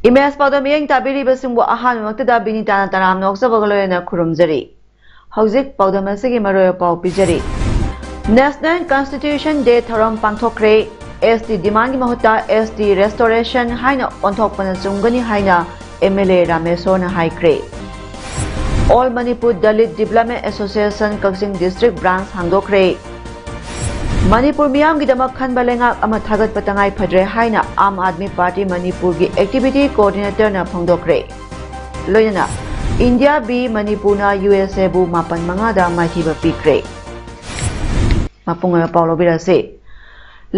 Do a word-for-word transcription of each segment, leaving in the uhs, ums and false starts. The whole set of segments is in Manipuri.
ꯏꯃꯦꯖ ꯄꯥꯎꯗꯝ ꯃꯤꯠꯌꯦꯡ ꯇꯥꯕꯤꯔꯤꯕꯁꯤꯡꯕꯨ ꯑꯍꯥꯟꯕꯃꯛꯇꯗ ꯕꯤꯅꯤꯇꯥꯅ ꯇꯔꯥꯝꯅ ꯑꯣꯛꯆꯕꯒ ꯂꯣꯏꯅꯅ ꯈꯨꯔꯨꯝꯖꯔꯤ꯫ ꯍꯧꯖꯤꯛ ꯄꯥꯎꯗꯝ ꯑꯁꯤꯒꯤ ꯃꯔꯨꯑꯣꯏꯕ ꯄꯥꯎ ꯄꯤꯖꯔꯤ꯫ National Constitution Day ꯊꯧꯔꯝ ꯄꯥꯡꯊꯣꯛꯈ꯭ꯔꯦ꯫ S T demandꯒꯤ ꯃꯍꯨꯠꯇ S T restoration ꯍꯥꯏꯅ ꯑꯣꯟꯊꯣꯛꯄꯅ ꯆꯨꯝꯒꯅꯤ ꯍꯥꯏꯅ M L A ꯔꯥꯃꯦꯁꯣꯔꯅ ꯍꯥꯏꯈ꯭ꯔꯦ꯫ All Manipur Dalit Development Association ꯀꯛꯆꯤꯡ District Branch ꯍꯥꯡꯗꯣꯛꯈ꯭ꯔꯦ꯫ ꯃꯅꯤꯄꯨꯔ ꯃꯤꯌꯥꯝꯒꯤꯗꯃꯛ ꯈꯟꯕ ꯂꯩꯉꯥꯛ ꯑꯃ ꯊꯥꯒꯠꯄ ꯇꯉꯥꯏ ꯐꯗ꯭ꯔꯦ ꯍꯥꯏꯅ ꯑꯥꯝ ꯑꯥꯗꯃꯤ ꯄꯥꯔꯇꯤ ꯃꯅꯤꯄꯨꯔꯒꯤ Activity Coordinatorꯅ ꯐꯣꯡꯗꯣꯛꯈ꯭ꯔꯦ꯫ ꯂꯣꯏꯅꯅ India B ꯃꯅꯤꯄꯨꯔꯅ U S Aꯕꯨ ꯃꯥꯄꯟ ꯃꯉꯥꯗ ꯃꯥꯏꯊꯤꯕ ꯄꯤꯈ꯭ꯔꯦ꯫ ꯃꯄꯨꯡ ꯑꯣꯏꯕ ꯄꯥꯎ ꯂꯧꯕꯤꯔꯁꯤ꯫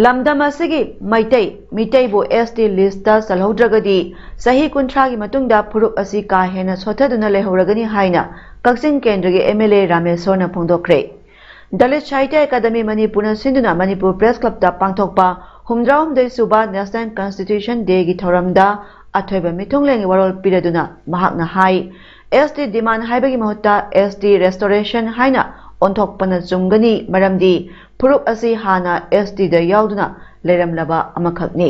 ꯂꯝꯗꯝ ꯑꯁꯤꯒꯤ ꯃꯩꯇꯩ, ꯃꯤꯇꯩꯕꯨ S T listꯇ ꯆꯜꯍꯧꯗ꯭ꯔꯒꯗꯤ ꯆꯍꯤ ꯀꯨꯟꯊ꯭ꯔꯥꯒꯤ ꯃꯇꯨꯡꯗ ꯐꯨꯔꯨꯞ ꯑꯁꯤ ꯀꯥ ꯍꯦꯟꯅ ꯁꯣꯠꯊꯗꯨꯅ ꯂꯩꯍꯧꯔꯒꯅꯤ ꯍꯥꯏꯅ ꯀꯛꯆꯤꯡ ꯀꯦꯟꯗ꯭ꯔꯒꯤ M L A ꯔꯥꯃꯦꯁꯣꯔꯅ ꯐꯣꯡꯗꯣꯛꯈ꯭ꯔꯦ꯫ Dalit Sahitya Academy ꯃꯅꯤꯄꯨꯔꯅ ꯁꯤꯟꯗꯨꯅ ꯃꯅꯤꯄꯨꯔ Press Clubꯇ ꯄꯥꯡꯊꯣꯛꯄ ꯍꯨꯝꯗ꯭ꯔꯥꯍꯨꯝꯗꯣꯏ ꯁꯨꯕ National Constitution Dayꯒꯤ ꯊꯧꯔꯝꯗ ꯑꯊꯣꯏꯕ ꯃꯤꯊꯨꯡꯂꯦꯟꯒꯤ ꯋꯥꯔꯣꯜ ꯄꯤꯔꯗꯨꯅ ꯃꯍꯥꯛꯅ ꯍꯥꯏ, S T demand ꯍꯥꯏꯕꯒꯤ ꯃꯍꯨꯠꯇ S T restoration ꯍꯥꯏꯅ ꯑꯣꯟꯊꯣꯛꯄꯅ ꯆꯨꯝꯒꯅꯤ, ꯃꯔꯝꯗꯤ ꯐꯨꯔꯨꯞ ꯑꯁꯤ ꯍꯥꯟꯅ S Tꯗ ꯌꯥꯎꯗꯨꯅ ꯂꯩꯔꯝꯂꯕ ꯑꯃꯈꯛꯅꯤ꯫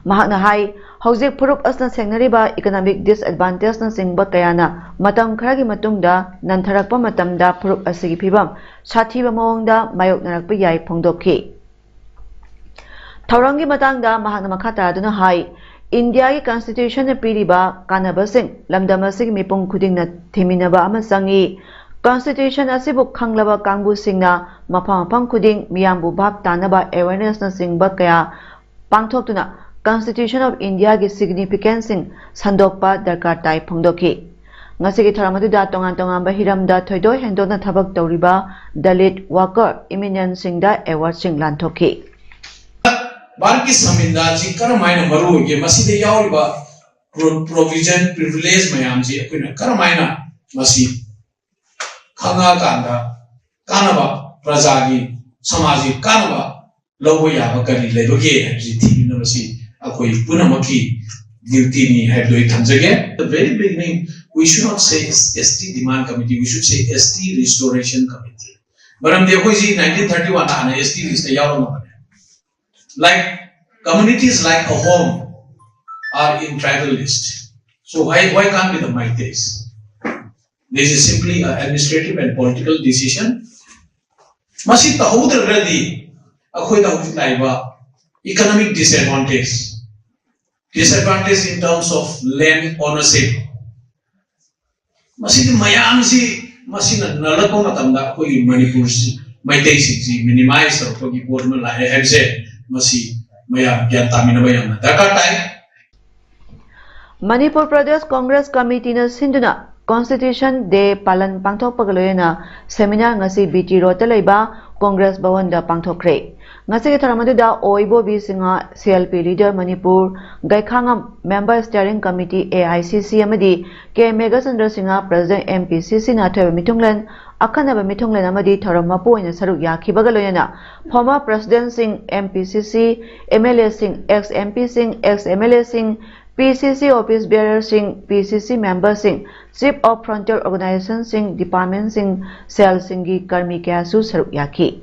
ꯃꯍꯥꯛꯅ ꯍꯥꯏ, ꯍꯧꯖꯤꯛ ꯐꯨꯔꯨꯞ ꯑꯁꯤꯅ ꯊꯦꯡꯅꯔꯤꯕ economic disadvantageꯅꯆꯤꯡꯕ ꯀꯌꯥꯅ ꯃꯇꯝ ꯈꯔꯒꯤ ꯃꯇꯨꯡꯗ ꯅꯟꯊꯔꯛꯄ ꯃꯇꯝꯗ ꯐꯨꯔꯨꯞ ꯑꯁꯤꯒꯤ ꯐꯤꯕꯝ ꯁꯥꯊꯤꯕ ꯃꯑꯣꯡꯗ ꯃꯥꯌꯣꯛꯅꯔꯛꯄ ꯌꯥꯏ ꯐꯣꯡꯗꯣꯛꯈꯤ꯫ ꯊꯧꯔꯝꯒꯤ ꯃꯇꯥꯡꯗ ꯃꯍꯥꯛꯅ ꯃꯈꯥ ꯇꯥꯗꯨꯅ ꯍꯥꯏ, Indiaꯒꯤ Constitutionꯅ ꯄꯤꯔꯤꯕ ꯀꯥꯟꯅꯕꯁꯤꯡ ꯂꯝꯗꯝ ꯑꯁꯤꯒꯤ ꯃꯤꯄꯨꯝ ꯈꯨꯗꯤꯡꯅ ꯊꯤꯃꯤꯟꯅꯕ ꯑꯃ ꯆꯪꯏ꯫ Constitution ꯑꯁꯤꯕꯨ ꯈꯪꯂꯕ ꯀꯥꯡꯕꯨꯁꯤꯡꯅ ꯃꯐꯝ ꯃꯐꯝ ꯈꯨꯗꯤꯡ ꯃꯤꯌꯥꯝꯕꯨ ꯚꯥꯞ ꯇꯥꯅꯕ awarenessꯅꯆꯤꯡꯕ ꯀꯌꯥ ꯄꯥꯡꯊꯣꯛꯇꯨꯅ Constitution of Indiaꯒꯤ significanceꯁꯤꯡ ꯁꯟꯗꯣꯛꯄ ꯗꯔꯀꯥꯔ ꯇꯥꯏ ꯐꯣꯡꯗꯣꯛꯈꯤ꯫ ꯉꯁꯤꯒꯤ ꯊꯧꯔꯝ ꯑꯗꯨꯗ ꯇꯣꯉꯥꯟ ꯇꯣꯉꯥꯟꯕ ꯍꯤꯔꯝꯗ ꯊꯣꯏꯗꯣꯛ ꯍꯦꯟꯗꯣꯛꯅ ꯊꯕꯛ ꯇꯧꯔꯤꯕ Dalit worker eminentꯁꯤꯡꯗ awardꯁꯤꯡ ꯂꯥꯟꯊꯣꯛꯈꯤ꯫ ꯚꯥꯔꯠꯀꯤ ꯁꯪꯕꯤꯙꯥꯟꯁꯤ ꯀꯔꯝ ꯍꯥꯏꯅ ꯃꯔꯨ ꯑꯣꯏꯒꯦ? ꯃꯁꯤꯗ ꯌꯥꯎꯔꯤꯕ ꯄ꯭ꯔꯣ-, ꯄ꯭ꯔꯣꯚꯤꯖꯟ, ꯄ꯭ꯔꯤꯚꯤꯂꯦꯖ ꯃꯌꯥꯝꯁꯤ ꯑꯩꯈꯣꯏꯅ ꯀꯔꯝ ꯍꯥꯏꯅ ꯃꯁꯤ ꯈꯪꯉꯛꯑꯀꯥꯟꯗ ꯀꯥꯟꯅꯕ, ꯄ꯭ꯔꯖꯥꯒꯤ, ꯁꯃꯥꯖꯒꯤ ꯀꯥꯟꯅꯕ ꯂꯧꯕ ꯌꯥꯕ ꯀꯔꯤ ꯂꯩꯕꯒꯦ ꯍꯥꯏꯕꯁꯤ ꯊꯤꯃꯤꯟꯅꯕꯁꯤ ꯑꯩꯈꯣꯏ ꯄꯨꯝꯅꯃꯛꯀꯤ ꯗ꯭ꯌꯨꯇꯤꯅꯤ ꯍꯥꯏꯕꯗꯨ ꯑꯩ ꯊꯝꯖꯒꯦ꯫ The very beginning, we should not say S T demand committee, we should say S T restoration committee. ꯃꯔꯝꯗꯤ ꯑꯩꯈꯣꯏꯁꯤ nineteen thirty-one ꯍꯥꯟꯅ S T list ꯇ ꯌꯥꯎꯔꯝꯃꯕꯅꯦ꯫ Like, communities like Ahom are in tribal list. So why, why can't be the Meiteis? This is simply an administrative and political decision. ꯃꯁꯤ ꯇꯧꯍꯧꯗ꯭ꯔꯒꯗꯤ ꯑꯩꯈꯣꯏꯗ ꯍꯧꯖꯤꯛ ꯂꯥꯛꯏꯕ economic disadvantage, disadvantage in terms of land ownership, ꯃꯁꯤꯗꯤ ꯃꯌꯥꯝꯁꯤ ꯃꯁꯤꯅ ꯅꯜꯂꯛꯄ ꯃꯇꯝꯗ ꯑꯩꯈꯣꯏꯒꯤ ꯃꯅꯤꯄꯨꯔꯁꯤ, ꯃꯩꯇꯩꯁꯤꯡꯁꯤ ꯃꯤꯅꯤꯃꯥꯏꯁ ꯇꯧꯔꯛꯄꯒꯤ ꯄꯣꯠ ꯑꯃ ꯂꯥꯛꯑꯦ ꯍꯥꯏꯕꯁꯦ ꯃꯁꯤ ꯃꯌꯥꯝ ꯒ꯭ꯌꯥꯟ ꯇꯥꯃꯤꯟꯅꯕ ꯌꯥꯝꯅ ꯗꯔꯀꯥꯔ ꯇꯥꯏ꯫ ꯃꯅꯤꯄꯨꯔ ꯄ꯭ꯔꯗꯦꯁ ꯀꯣꯡꯒ꯭ꯔꯦꯁ ꯀꯃꯤꯇꯤꯅ ꯁꯤꯟꯗꯨꯅ Constitution Day ꯄꯥꯂꯟ ꯄꯥꯡꯊꯣꯛꯄꯒ ꯂꯣꯏꯅꯅ seminar ꯉꯁꯤ B T Road ꯇ ꯂꯩꯕ ꯀꯣꯡꯒ꯭ꯔꯦꯁ ꯚꯋꯟꯗ ꯄꯥꯡꯊꯣꯛꯈ꯭ꯔꯦ꯫ ꯉꯁꯤꯒꯤ ꯊꯧꯔꯝ ꯑꯗꯨꯗ ꯑꯣ ꯏꯕꯣꯕꯤ Singh, C L P leader Manipur, ꯒꯩꯈꯥꯉꯝ member steering committee A I C C ꯑꯃꯗꯤ K Meghachandra Singh, president M P C C ꯅ ꯑꯊꯣꯏꯕ ꯃꯤꯊꯨꯡꯂꯦꯟ, ꯑꯈꯟꯅꯕ ꯃꯤꯊꯨꯡꯂꯦꯟ ꯑꯃꯗꯤ ꯊꯧꯔꯝ ꯃꯄꯨ ꯑꯣꯏꯅ ꯁꯔꯨꯛ ꯌꯥꯈꯤꯕꯒ ꯂꯣꯏꯅꯅ former president ꯁꯤꯡ, M P C C, M L A ꯁꯤꯡ, ex M P ꯁꯤꯡ, ex M L A ꯁꯤꯡ, P C C office bearer ꯁꯤꯡ, P C C member ꯁꯤꯡ, chief of frontier organization ꯁꯤꯡ, department ꯁꯤꯡ, cell ꯁꯤꯡꯒꯤ ꯀꯔꯃꯤ ꯀꯌꯥꯁꯨ ꯁꯔꯨꯛ ꯌꯥꯈꯤ꯫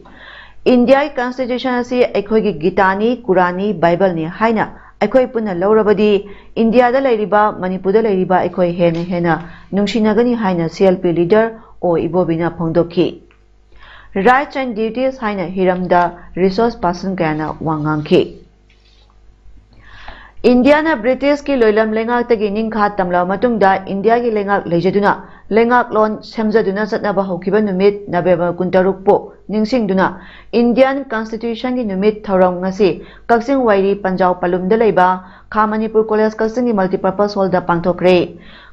ꯏꯟꯗꯤꯌꯥꯒꯤ Constitution ꯑꯁꯤ ꯑꯩꯈꯣꯏꯒꯤ ꯒꯤꯇꯥꯅꯤ, ꯀꯨꯔꯥꯟꯅꯤ, ꯕꯥꯏꯕꯜꯅꯤ ꯍꯥꯏꯅ ꯑꯩꯈꯣꯏ ꯄꯨꯟꯅ ꯂꯧꯔꯕꯗꯤ ꯏꯟꯗꯤꯌꯥꯗ ꯂꯩꯔꯤꯕ, ꯃꯅꯤꯄꯨꯔꯗ ꯂꯩꯔꯤꯕ ꯑꯩꯈꯣꯏ ꯍꯦꯟꯅ ꯍꯦꯟꯅ ꯅꯨꯡꯁꯤꯅꯒꯅꯤ ꯍꯥꯏꯅ C L P leader ꯑꯣ ꯏꯕꯣꯕꯤꯅ ꯐꯣꯡꯗꯣꯛꯈꯤ꯫ Rights and Duties ꯍꯥꯏꯅ ꯍꯤꯔꯝꯗ resource person ꯀꯌꯥꯅ ꯋꯥ ꯉꯥꯡꯈꯤ꯫ ꯏꯟꯗꯤꯌꯥꯅ ꯕ꯭ꯔꯤꯇꯤꯁꯀꯤ ꯂꯣꯏꯂꯝ ꯂꯩꯉꯥꯛꯇꯒꯤ ꯅꯤꯡꯈꯥ ꯇꯝꯂꯕ ꯃꯇꯨꯡꯗ ꯏꯟꯗꯤꯌꯥꯒꯤ ꯂꯩꯉꯥꯛ ꯂꯩꯖꯗꯨꯅ ꯂꯩꯉꯥꯛꯂꯣꯟ ꯁꯦꯝꯖꯗꯨꯅ ꯆꯠꯅꯕ ꯍꯧꯈꯤꯕ ꯅꯨꯃꯤꯠ November ꯀꯨꯟꯇꯔꯨꯛ ꯄꯨ ꯅꯤꯡꯁꯤꯡꯗꯨꯅ Indian Constitution ꯒꯤ ꯅꯨꯃꯤꯠ ꯊꯧꯔꯝ ꯉꯁꯤ ꯀꯛꯆꯤꯡ ꯋꯥꯏꯔꯤ ꯄꯟꯖꯥꯎ ꯄꯂꯨꯝꯗ ꯂꯩꯕ ꯈꯥ ꯃꯅꯤꯄꯨꯔ ꯀꯣꯂꯦꯖ ꯀꯛꯆꯤꯡꯒꯤ multipurpose hall ꯗ ꯄꯥꯡꯊꯣꯛꯈ꯭ꯔꯦ꯫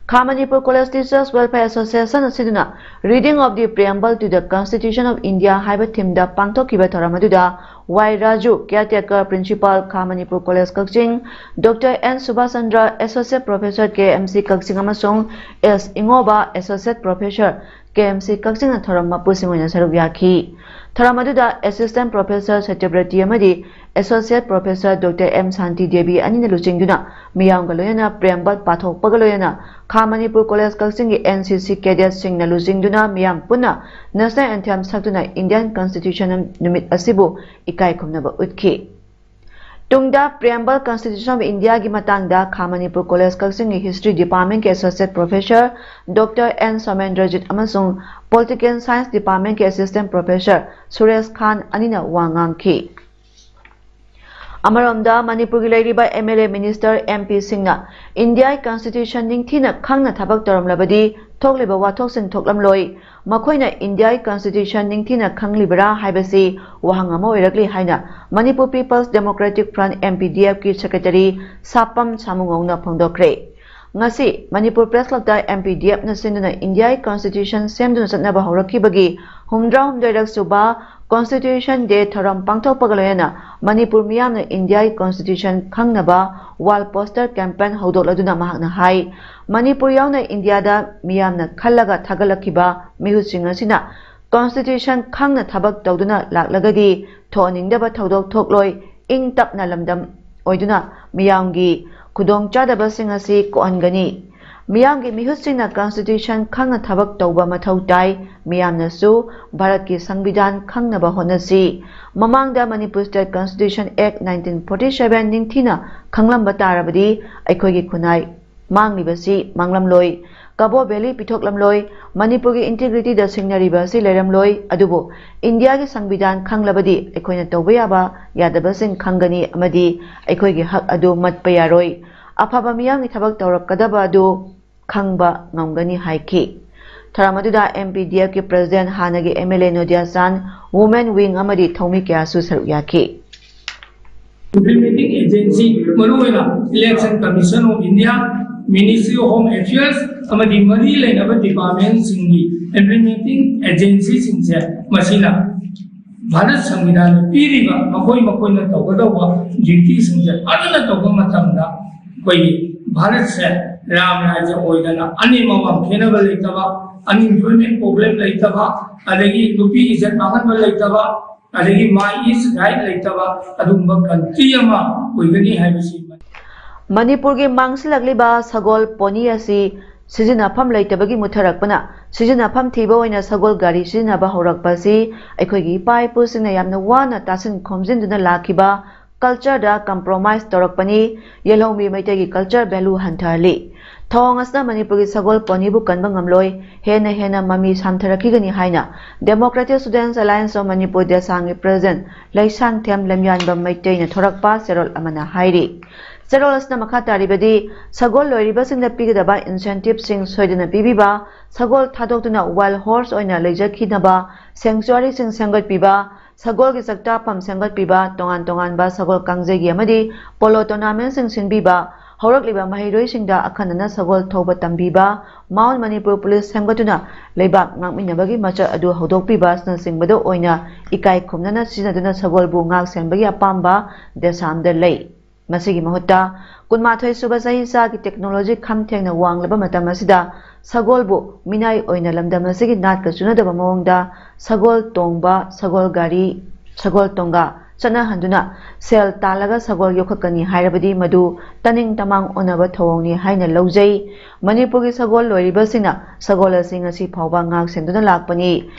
ꯈꯥ Manipur college Teachers Welfare Association ꯑꯁꯤꯅ Reading of the Preamble to the Constitution of India ꯍꯥꯏꯕ theme ꯗ ꯄꯥꯡꯊꯣꯛꯈꯤꯕ ꯊꯧꯔꯝ ꯑꯗꯨꯗ ꯋꯥꯏ ꯔꯥꯖꯨ, Caretaker Principal, ꯈꯥ Manipur College Kakching, doctor N ꯁꯨꯕꯥꯁ Chandra, Associate Professor, K M C Kakching, ꯑꯃꯁꯨꯡ S Ingoba, Associate Professor, K M C ꯀꯛꯆꯤꯡꯅ ꯊꯧꯔꯝ ꯃꯄꯨꯁꯤꯡ ꯑꯣꯏꯅ ꯁꯔꯨꯛ ꯌꯥꯈꯤ꯫ ꯊꯧꯔꯝ ꯑꯗꯨꯗ Assistant Professor ꯁꯇ꯭ꯌꯕ꯭ꯔꯇꯤ ꯑꯃꯗꯤ Associate Professor ꯗꯣꯛꯇꯔ ꯑꯦꯝ ꯁꯥꯟꯇꯤ ꯗꯦꯕꯤ ꯑꯅꯤꯅ ꯂꯨꯆꯤꯡꯗꯨꯅ ꯃꯤꯌꯥꯝꯒ ꯂꯣꯏꯅꯅ preamble ꯄꯥꯊꯣꯛꯄꯒ ꯂꯣꯏꯅꯅ ꯈꯥ ꯃꯅꯤꯄꯨꯔ ꯀꯣꯂꯦꯖ ꯀꯛꯆꯤꯡꯒꯤ N C C cadetꯁꯤꯡꯅ ꯂꯨꯆꯤꯡꯗꯨꯅ ꯃꯤꯌꯥꯝ ꯄꯨꯟꯅ National Anthem ꯁꯛꯇꯨꯅ Indian Constitution ꯅꯨꯃꯤꯠ ꯑꯁꯤꯕꯨ ꯏꯀꯥꯏ ꯈꯨꯝꯅꯕ ꯎꯠꯈꯤ꯫ ꯇꯨꯡꯗ Preamble Constitution of Indiaꯒꯤ ꯃꯇꯥꯡꯗ ꯈꯥ ꯃꯅꯤꯄꯨꯔ ꯀꯣꯂꯦꯖ ꯀꯛꯆꯤꯡꯒꯤ History Departmentꯀꯤ Associate Professor doctor N Somendrajit ꯑꯃꯁꯨꯡ Political Science Departmentꯀꯤ Assistant Professor Suresh ꯈꯥꯟ ꯑꯅꯤꯅ ꯋꯥ ꯉꯥꯡꯈꯤ꯫ ꯑꯃꯔꯣꯝꯗ, ꯃꯅꯤꯄꯨꯔꯒꯤ ꯂꯩꯔꯤꯕ M L A, minister, M Pꯁꯤꯡꯅ ꯏꯟꯗꯤꯌꯥꯒꯤ Constitution ꯅꯤꯡꯊꯤꯅ ꯈꯪꯅ ꯊꯕꯛ ꯇꯧꯔꯝꯂꯕꯗꯤ ꯊꯣꯛꯂꯤꯕ ꯋꯥꯊꯣꯛꯁꯤꯡ ꯊꯣꯛꯂꯝꯂꯣꯏ꯫ ꯃꯈꯣꯏꯅ ꯏꯟꯗꯤꯌꯥꯒꯤ Constitution ꯅꯤꯡꯊꯤꯅ ꯈꯪꯂꯤꯕꯔꯥ ꯍꯥꯏꯕꯁꯤ ꯋꯥꯍꯪ ꯑꯃ ꯑꯣꯏꯔꯛꯂꯤ ꯍꯥꯏꯅ Manipur People's Democratic Front, M P D Fꯀꯤ Secretary ꯁꯥꯄꯝ ꯁꯥꯃꯨꯉꯧꯅ ꯐꯣꯡꯗꯣꯛꯈ꯭ꯔꯦ꯫ ꯉꯁꯤ Manipur Press Clubꯇ M P D Fꯅ ꯁꯤꯟꯗꯨꯅ ꯏꯟꯗꯤꯌꯥꯒꯤ Constitution ꯁꯦꯝꯗꯨꯅ ꯆꯠꯅꯕ ꯍꯧꯔꯛꯈꯤꯕꯒꯤ ꯍꯨꯝꯗ꯭ꯔꯥꯍꯨꯝꯗꯣꯏꯔꯛ ꯁꯨꯕ Constitution Day ꯊꯧꯔꯝ ꯄꯥꯡꯊꯣꯛꯄꯒ ꯂꯣꯏꯅꯅ ꯃꯅꯤꯄꯨꯔ ꯃꯤꯌꯥꯝꯅ ꯏꯟꯗꯤꯌꯥꯒꯤ Constitution ꯈꯪꯅꯕ wall poster campaign ꯍꯧꯗꯣꯛꯂꯗꯨꯅ ꯃꯍꯥꯛꯅ ꯍꯥꯏ, ꯃꯅꯤꯄꯨꯔ ꯌꯥꯎꯅ ꯏꯟꯗꯤꯌꯥꯗ ꯃꯤꯌꯥꯝꯅ ꯈꯜꯂꯒ ꯊꯥꯒꯠꯂꯛꯈꯤꯕ ꯃꯤꯍꯨꯠꯁꯤꯡ ꯑꯁꯤꯅ Constitution ꯈꯪꯅ ꯊꯕꯛ ꯇꯧꯗꯨꯅ ꯂꯥꯛꯂꯒꯗꯤ ꯊꯣꯛꯍꯟꯅꯤꯡꯗꯕ ꯊꯧꯗꯣꯛ ꯊꯣꯛꯂꯣꯏ, ꯏꯪ ꯇꯞꯅ ꯂꯝꯗꯝ ꯑꯣꯏꯗꯨꯅ ꯃꯤꯌꯥꯝꯒꯤ ꯈꯨꯗꯣꯡꯆꯥꯗꯕꯁꯤꯡ ꯑꯁꯤ ꯀꯣꯛꯍꯟꯒꯅꯤ꯫ ꯃꯤꯌꯥꯝꯒꯤ ꯃꯤꯍꯨꯠꯁꯤꯡꯅ Constitution ꯈꯪꯅ ꯊꯕꯛ ꯇꯧꯕ ꯃꯊꯧ ꯇꯥꯏ꯫ ꯃꯤꯌꯥꯝꯅꯁꯨ ꯚꯥꯔꯠꯀꯤ ꯁꯪꯕꯤꯙꯥꯟ ꯈꯪꯅꯕ ꯍꯣꯠꯅꯁꯤ꯫ ꯃꯃꯥꯡꯗ Manipur State Constitution Act nineteen forty seven ꯅꯤꯡꯊꯤꯅ ꯈꯪꯂꯝꯕ ꯇꯥꯔꯕꯗꯤ ꯑꯩꯈꯣꯏꯒꯤ ꯈꯨꯟꯅꯥꯏ ꯃꯥꯡꯂꯤꯕꯁꯤ ꯃꯥꯡꯂꯝꯂꯣꯏ, ꯀꯕꯣ ꯚꯦꯂꯤ ꯄꯤꯊꯣꯛꯂꯝꯂꯣꯏ, ꯃꯅꯤꯄꯨꯔꯒꯤ integrityꯗ ꯁꯤꯡꯅꯔꯤꯕ ꯑꯁꯤ ꯂꯩꯔꯝꯂꯣꯏ꯫ ꯑꯗꯨꯕꯨ ꯏꯟꯗꯤꯌꯥꯒꯤ ꯁꯪꯕꯤꯙꯥꯟ ꯈꯪꯂꯕꯗꯤ ꯑꯩꯈꯣꯏꯅ ꯇꯧꯕ ꯌꯥꯕ ꯌꯥꯗꯕꯁꯤꯡ ꯈꯪꯒꯅꯤ ꯑꯃꯗꯤ ꯑꯩꯈꯣꯏꯒꯤ ꯍꯛ ꯑꯗꯨ ꯃꯠꯄ ꯌꯥꯔꯣꯏ꯫ ꯑꯐꯕ ꯃꯤꯌꯥꯝꯒꯤ ꯊꯕꯛ ꯇꯧꯔꯛꯀꯗꯕ ꯑꯗꯨ ꯈꯪꯕ ꯉꯝꯒꯅꯤ ꯍꯥꯏꯈꯤ꯫ ꯊꯧꯔꯝ ꯑꯗꯨꯗ M P D Fꯀꯤ President, ꯍꯥꯟꯅꯒꯤ M L A ꯅꯣꯗꯤꯌꯥ ꯆꯥꯟ, Women Wing ꯑꯃꯗꯤ ꯊꯧꯃꯤ ꯀꯌꯥꯁꯨ ꯁꯔꯨꯛ ꯌꯥꯈꯤ꯫ Implementing agency, ꯃꯔꯨꯑꯣꯏꯅ Election Commission of India, Ministry of Home Affairs ꯑꯃꯗꯤ ꯃꯔꯤ ꯂꯩꯅꯕ departmentꯁꯤꯡꯒꯤ implementing agencyꯁꯤꯡꯁꯦ ꯃꯁꯤꯅ ꯚꯥꯔꯠ ꯁꯪꯕꯤꯙꯥꯟꯅ ꯄꯤꯔꯤꯕ ꯃꯈꯣꯏ ꯃꯈꯣꯏꯅ ꯇꯧꯒꯗꯧꯕ ꯗ꯭ꯌꯨꯇꯤꯁꯤꯡꯁꯦ ꯐꯖꯅ ꯇꯧꯕ ꯃꯇꯝꯗ ꯑꯩꯈꯣꯏꯒꯤ ꯚꯥꯔꯠꯁꯦ ꯔꯥꯝ ꯔꯥꯖ꯭ꯌ ꯑꯣꯏꯗꯅ ꯑꯅꯦꯝ ꯑꯋꯥꯡ ꯈꯦꯠꯅꯕ ꯂꯩꯇꯕ, ꯑꯟꯏꯝꯄ꯭ꯂꯣꯏꯃꯦꯟ ꯄ꯭ꯔꯣꯕ꯭ꯂꯦꯝ ꯂꯩꯇꯕ, ꯑꯗꯒꯤ ꯅꯨꯄꯤ ꯏꯖꯠ ꯃꯥꯡꯍꯟꯕ ꯂꯩꯇꯕ, ꯑꯗꯒꯤ ꯃꯥꯏ ꯏꯁ ꯔꯥꯏꯠ ꯂꯩꯇꯕ ꯑꯗꯨꯒꯨꯝꯕ ꯀꯟꯇ꯭ꯔꯤ ꯑꯃ ꯑꯣꯏꯒꯅꯤ ꯍꯥꯏꯕꯁꯤ꯫ ꯃꯅꯤꯄꯨꯔꯒꯤ ꯃꯥꯡꯁꯤꯜꯂꯛꯂꯤꯕ ꯁꯒꯣꯜ ꯄꯣꯅꯤ ꯑꯁꯤ ꯁꯤꯖꯤꯟꯅꯐꯝ ꯂꯩꯇꯕꯒꯤ ꯃꯨꯠꯊꯔꯛꯄꯅ ꯁꯤꯖꯤꯟꯅꯐꯝ ꯊꯤꯕ ꯑꯣꯏꯅ ꯁꯒꯣꯜ ꯒꯥꯔꯤ ꯁꯤꯖꯤꯟꯅꯕ ꯍꯧꯔꯛꯄ ꯑꯁꯤ ꯑꯩꯈꯣꯏꯒꯤ ꯏꯄꯥ ꯏꯄꯨꯁꯤꯡꯅ ꯌꯥꯝꯅ ꯋꯥꯅ ꯇꯥꯁꯤꯟ ꯈꯣꯝꯖꯤꯟꯗꯨꯅ ꯂꯥꯛꯈꯤꯕ ꯀꯜꯆꯔꯗ ꯀꯝꯄ꯭ꯔꯣꯃꯥꯏꯁ ꯇꯧꯔꯛꯄꯅꯤ꯫ ꯌꯦꯜꯍꯧꯃꯤ ꯃꯩꯇꯩꯒꯤ ꯀꯜꯆꯔ ꯚꯦꯂꯨ ꯍꯟꯊꯍꯜꯂꯤ꯫ ꯊꯧꯑꯣꯡ ꯑꯁꯤꯅ ꯃꯅꯤꯄꯨꯔꯒꯤ ꯁꯒꯣꯜ ꯄꯣꯅꯤꯕꯨ ꯀꯟꯕ ꯉꯝꯂꯣꯏ, ꯍꯦꯟꯅ ꯍꯦꯟꯅ ꯃꯃꯤ ꯁꯥꯝꯊꯔꯛꯈꯤꯒꯅꯤ ꯍꯥꯏꯅ Democratic Students Alliance of Manipur ꯗꯦꯁꯥꯡꯒꯤ ꯄ꯭ꯔꯦꯁꯤꯗꯦꯟꯠ ꯂꯩꯁꯥꯡꯊꯦꯝ ꯂꯦꯝꯌꯥꯟꯕꯝ ꯃꯩꯇꯩꯅ ꯊꯣꯔꯛꯄ ꯆꯦꯔꯣꯜ ꯑꯃꯅ ꯍꯥꯏꯔꯤ꯫ ꯆꯦꯔꯣꯜ ꯑꯁꯤꯅ ꯃꯈꯥ ꯇꯥꯔꯤꯕꯗꯤ, ꯁꯒꯣꯜ ꯂꯣꯏꯔꯤꯕꯁꯤꯡꯗ ꯄꯤꯒꯗꯕ ꯏꯟꯁꯦꯟꯇꯤꯚꯁꯤꯡ ꯁꯣꯏꯗꯅ ꯄꯤꯕꯤꯕ, ꯁꯒꯣꯜ ꯊꯥꯗꯣꯛꯇꯨꯅ ꯋꯥꯏꯜ ꯍꯣꯔꯁ ꯑꯣꯏꯅ ꯂꯩꯖꯈꯤꯅꯕ ꯁꯦꯡꯆꯨꯋꯥꯔꯤꯁꯤꯡ ꯁꯦꯝꯒꯠꯄꯤꯕ, ꯁꯒꯣꯜꯒꯤ ꯆꯥꯛꯇꯥꯐꯝ ꯁꯦꯝꯒꯠꯄꯤꯕ, ꯇꯣꯉꯥꯟ ꯇꯣꯉꯥꯟꯕ ꯁꯒꯣꯜ ꯀꯥꯡꯖꯩꯒꯤ ꯑꯃꯗꯤ ꯄꯣꯂꯣ ꯇꯣꯔꯅꯥꯃꯦꯟꯠꯁꯤꯡ ꯁꯤꯟꯕꯤꯕ, ꯍꯧꯔꯛꯂꯤꯕ ꯃꯍꯩꯔꯣꯏꯁꯤꯡꯗ ꯑꯈꯟꯅꯅ ꯁꯒꯣꯜ ꯊꯧꯕ ꯇꯝꯕꯤꯕ, ꯃꯥꯎꯟꯠ ꯃꯅꯤꯄꯨꯔ ꯄꯨꯂꯤꯁ ꯁꯦꯝꯒꯠꯇꯨꯅ ꯂꯩꯕꯥꯛ ꯉꯥꯛꯃꯤꯟꯅꯕꯒꯤ ꯃꯆꯠ ꯑꯗꯨ ꯍꯧꯗꯣꯛꯄꯤꯕ ꯑꯁꯤꯅꯆꯤꯡꯕꯗ ꯑꯣꯏꯅ ꯏꯀꯥꯏ ꯈꯨꯝꯅꯅ ꯁꯤꯖꯤꯟꯅꯗꯨꯅ ꯁꯒꯣꯜꯕꯨ ꯉꯥꯛ ꯁꯦꯟꯕꯒꯤ ꯑꯄꯥꯝꯕ ꯗꯦꯁꯥꯝꯗ ꯂꯩ꯫ ꯃꯁꯤꯒꯤ ꯃꯍꯨꯠꯇ ꯀꯨꯟꯃꯥꯊꯣꯏ ꯁꯨꯕ ꯆꯍꯤꯆꯥꯒꯤ ꯇꯦꯛꯅꯣꯂꯣꯖꯤ ꯈꯝ ꯊꯦꯡꯅ ꯋꯥꯡꯂꯕ ꯃꯇꯝ ꯑꯁꯤꯗ ꯁꯒꯣꯜꯕꯨ ꯃꯤꯅꯥꯏ ꯑꯣꯏꯅ ꯂꯝꯗꯝ ꯑꯁꯤꯒꯤ ꯅꯥꯠꯀ ꯆꯨꯅꯗꯕ ꯃꯑꯣꯡꯗ ꯁꯒꯣꯜ ꯇꯣꯡꯕ, ꯁꯒꯣꯜ ꯒꯥꯔꯤ, ꯁꯒꯣꯜ ꯇꯣꯡꯒ ꯆꯠꯅꯍꯟꯗꯨꯅ ꯁꯦꯜ ꯇꯥꯜꯂꯒ ꯁꯒꯣꯜ ꯌꯣꯛꯈꯠꯀꯅꯤ ꯍꯥꯏꯔꯕꯗꯤ ꯃꯗꯨ ꯇꯅꯤꯡ ꯇꯃꯥꯡ ꯑꯣꯟꯅꯕ ꯊꯧꯑꯣꯡꯅꯤ ꯍꯥꯏꯅ ꯂꯧꯖꯩ꯫ ꯃꯅꯤꯄꯨꯔꯒꯤ ꯁꯒꯣꯜ ꯂꯣꯏꯔꯤꯕꯁꯤꯡꯅ ꯁꯒꯣꯜ ꯑꯁꯤ ꯉꯁꯤ ꯐꯥꯎꯕ ꯉꯥꯛ ꯁꯦꯟꯗꯨꯅ ꯂꯥꯛꯄꯅꯤ꯫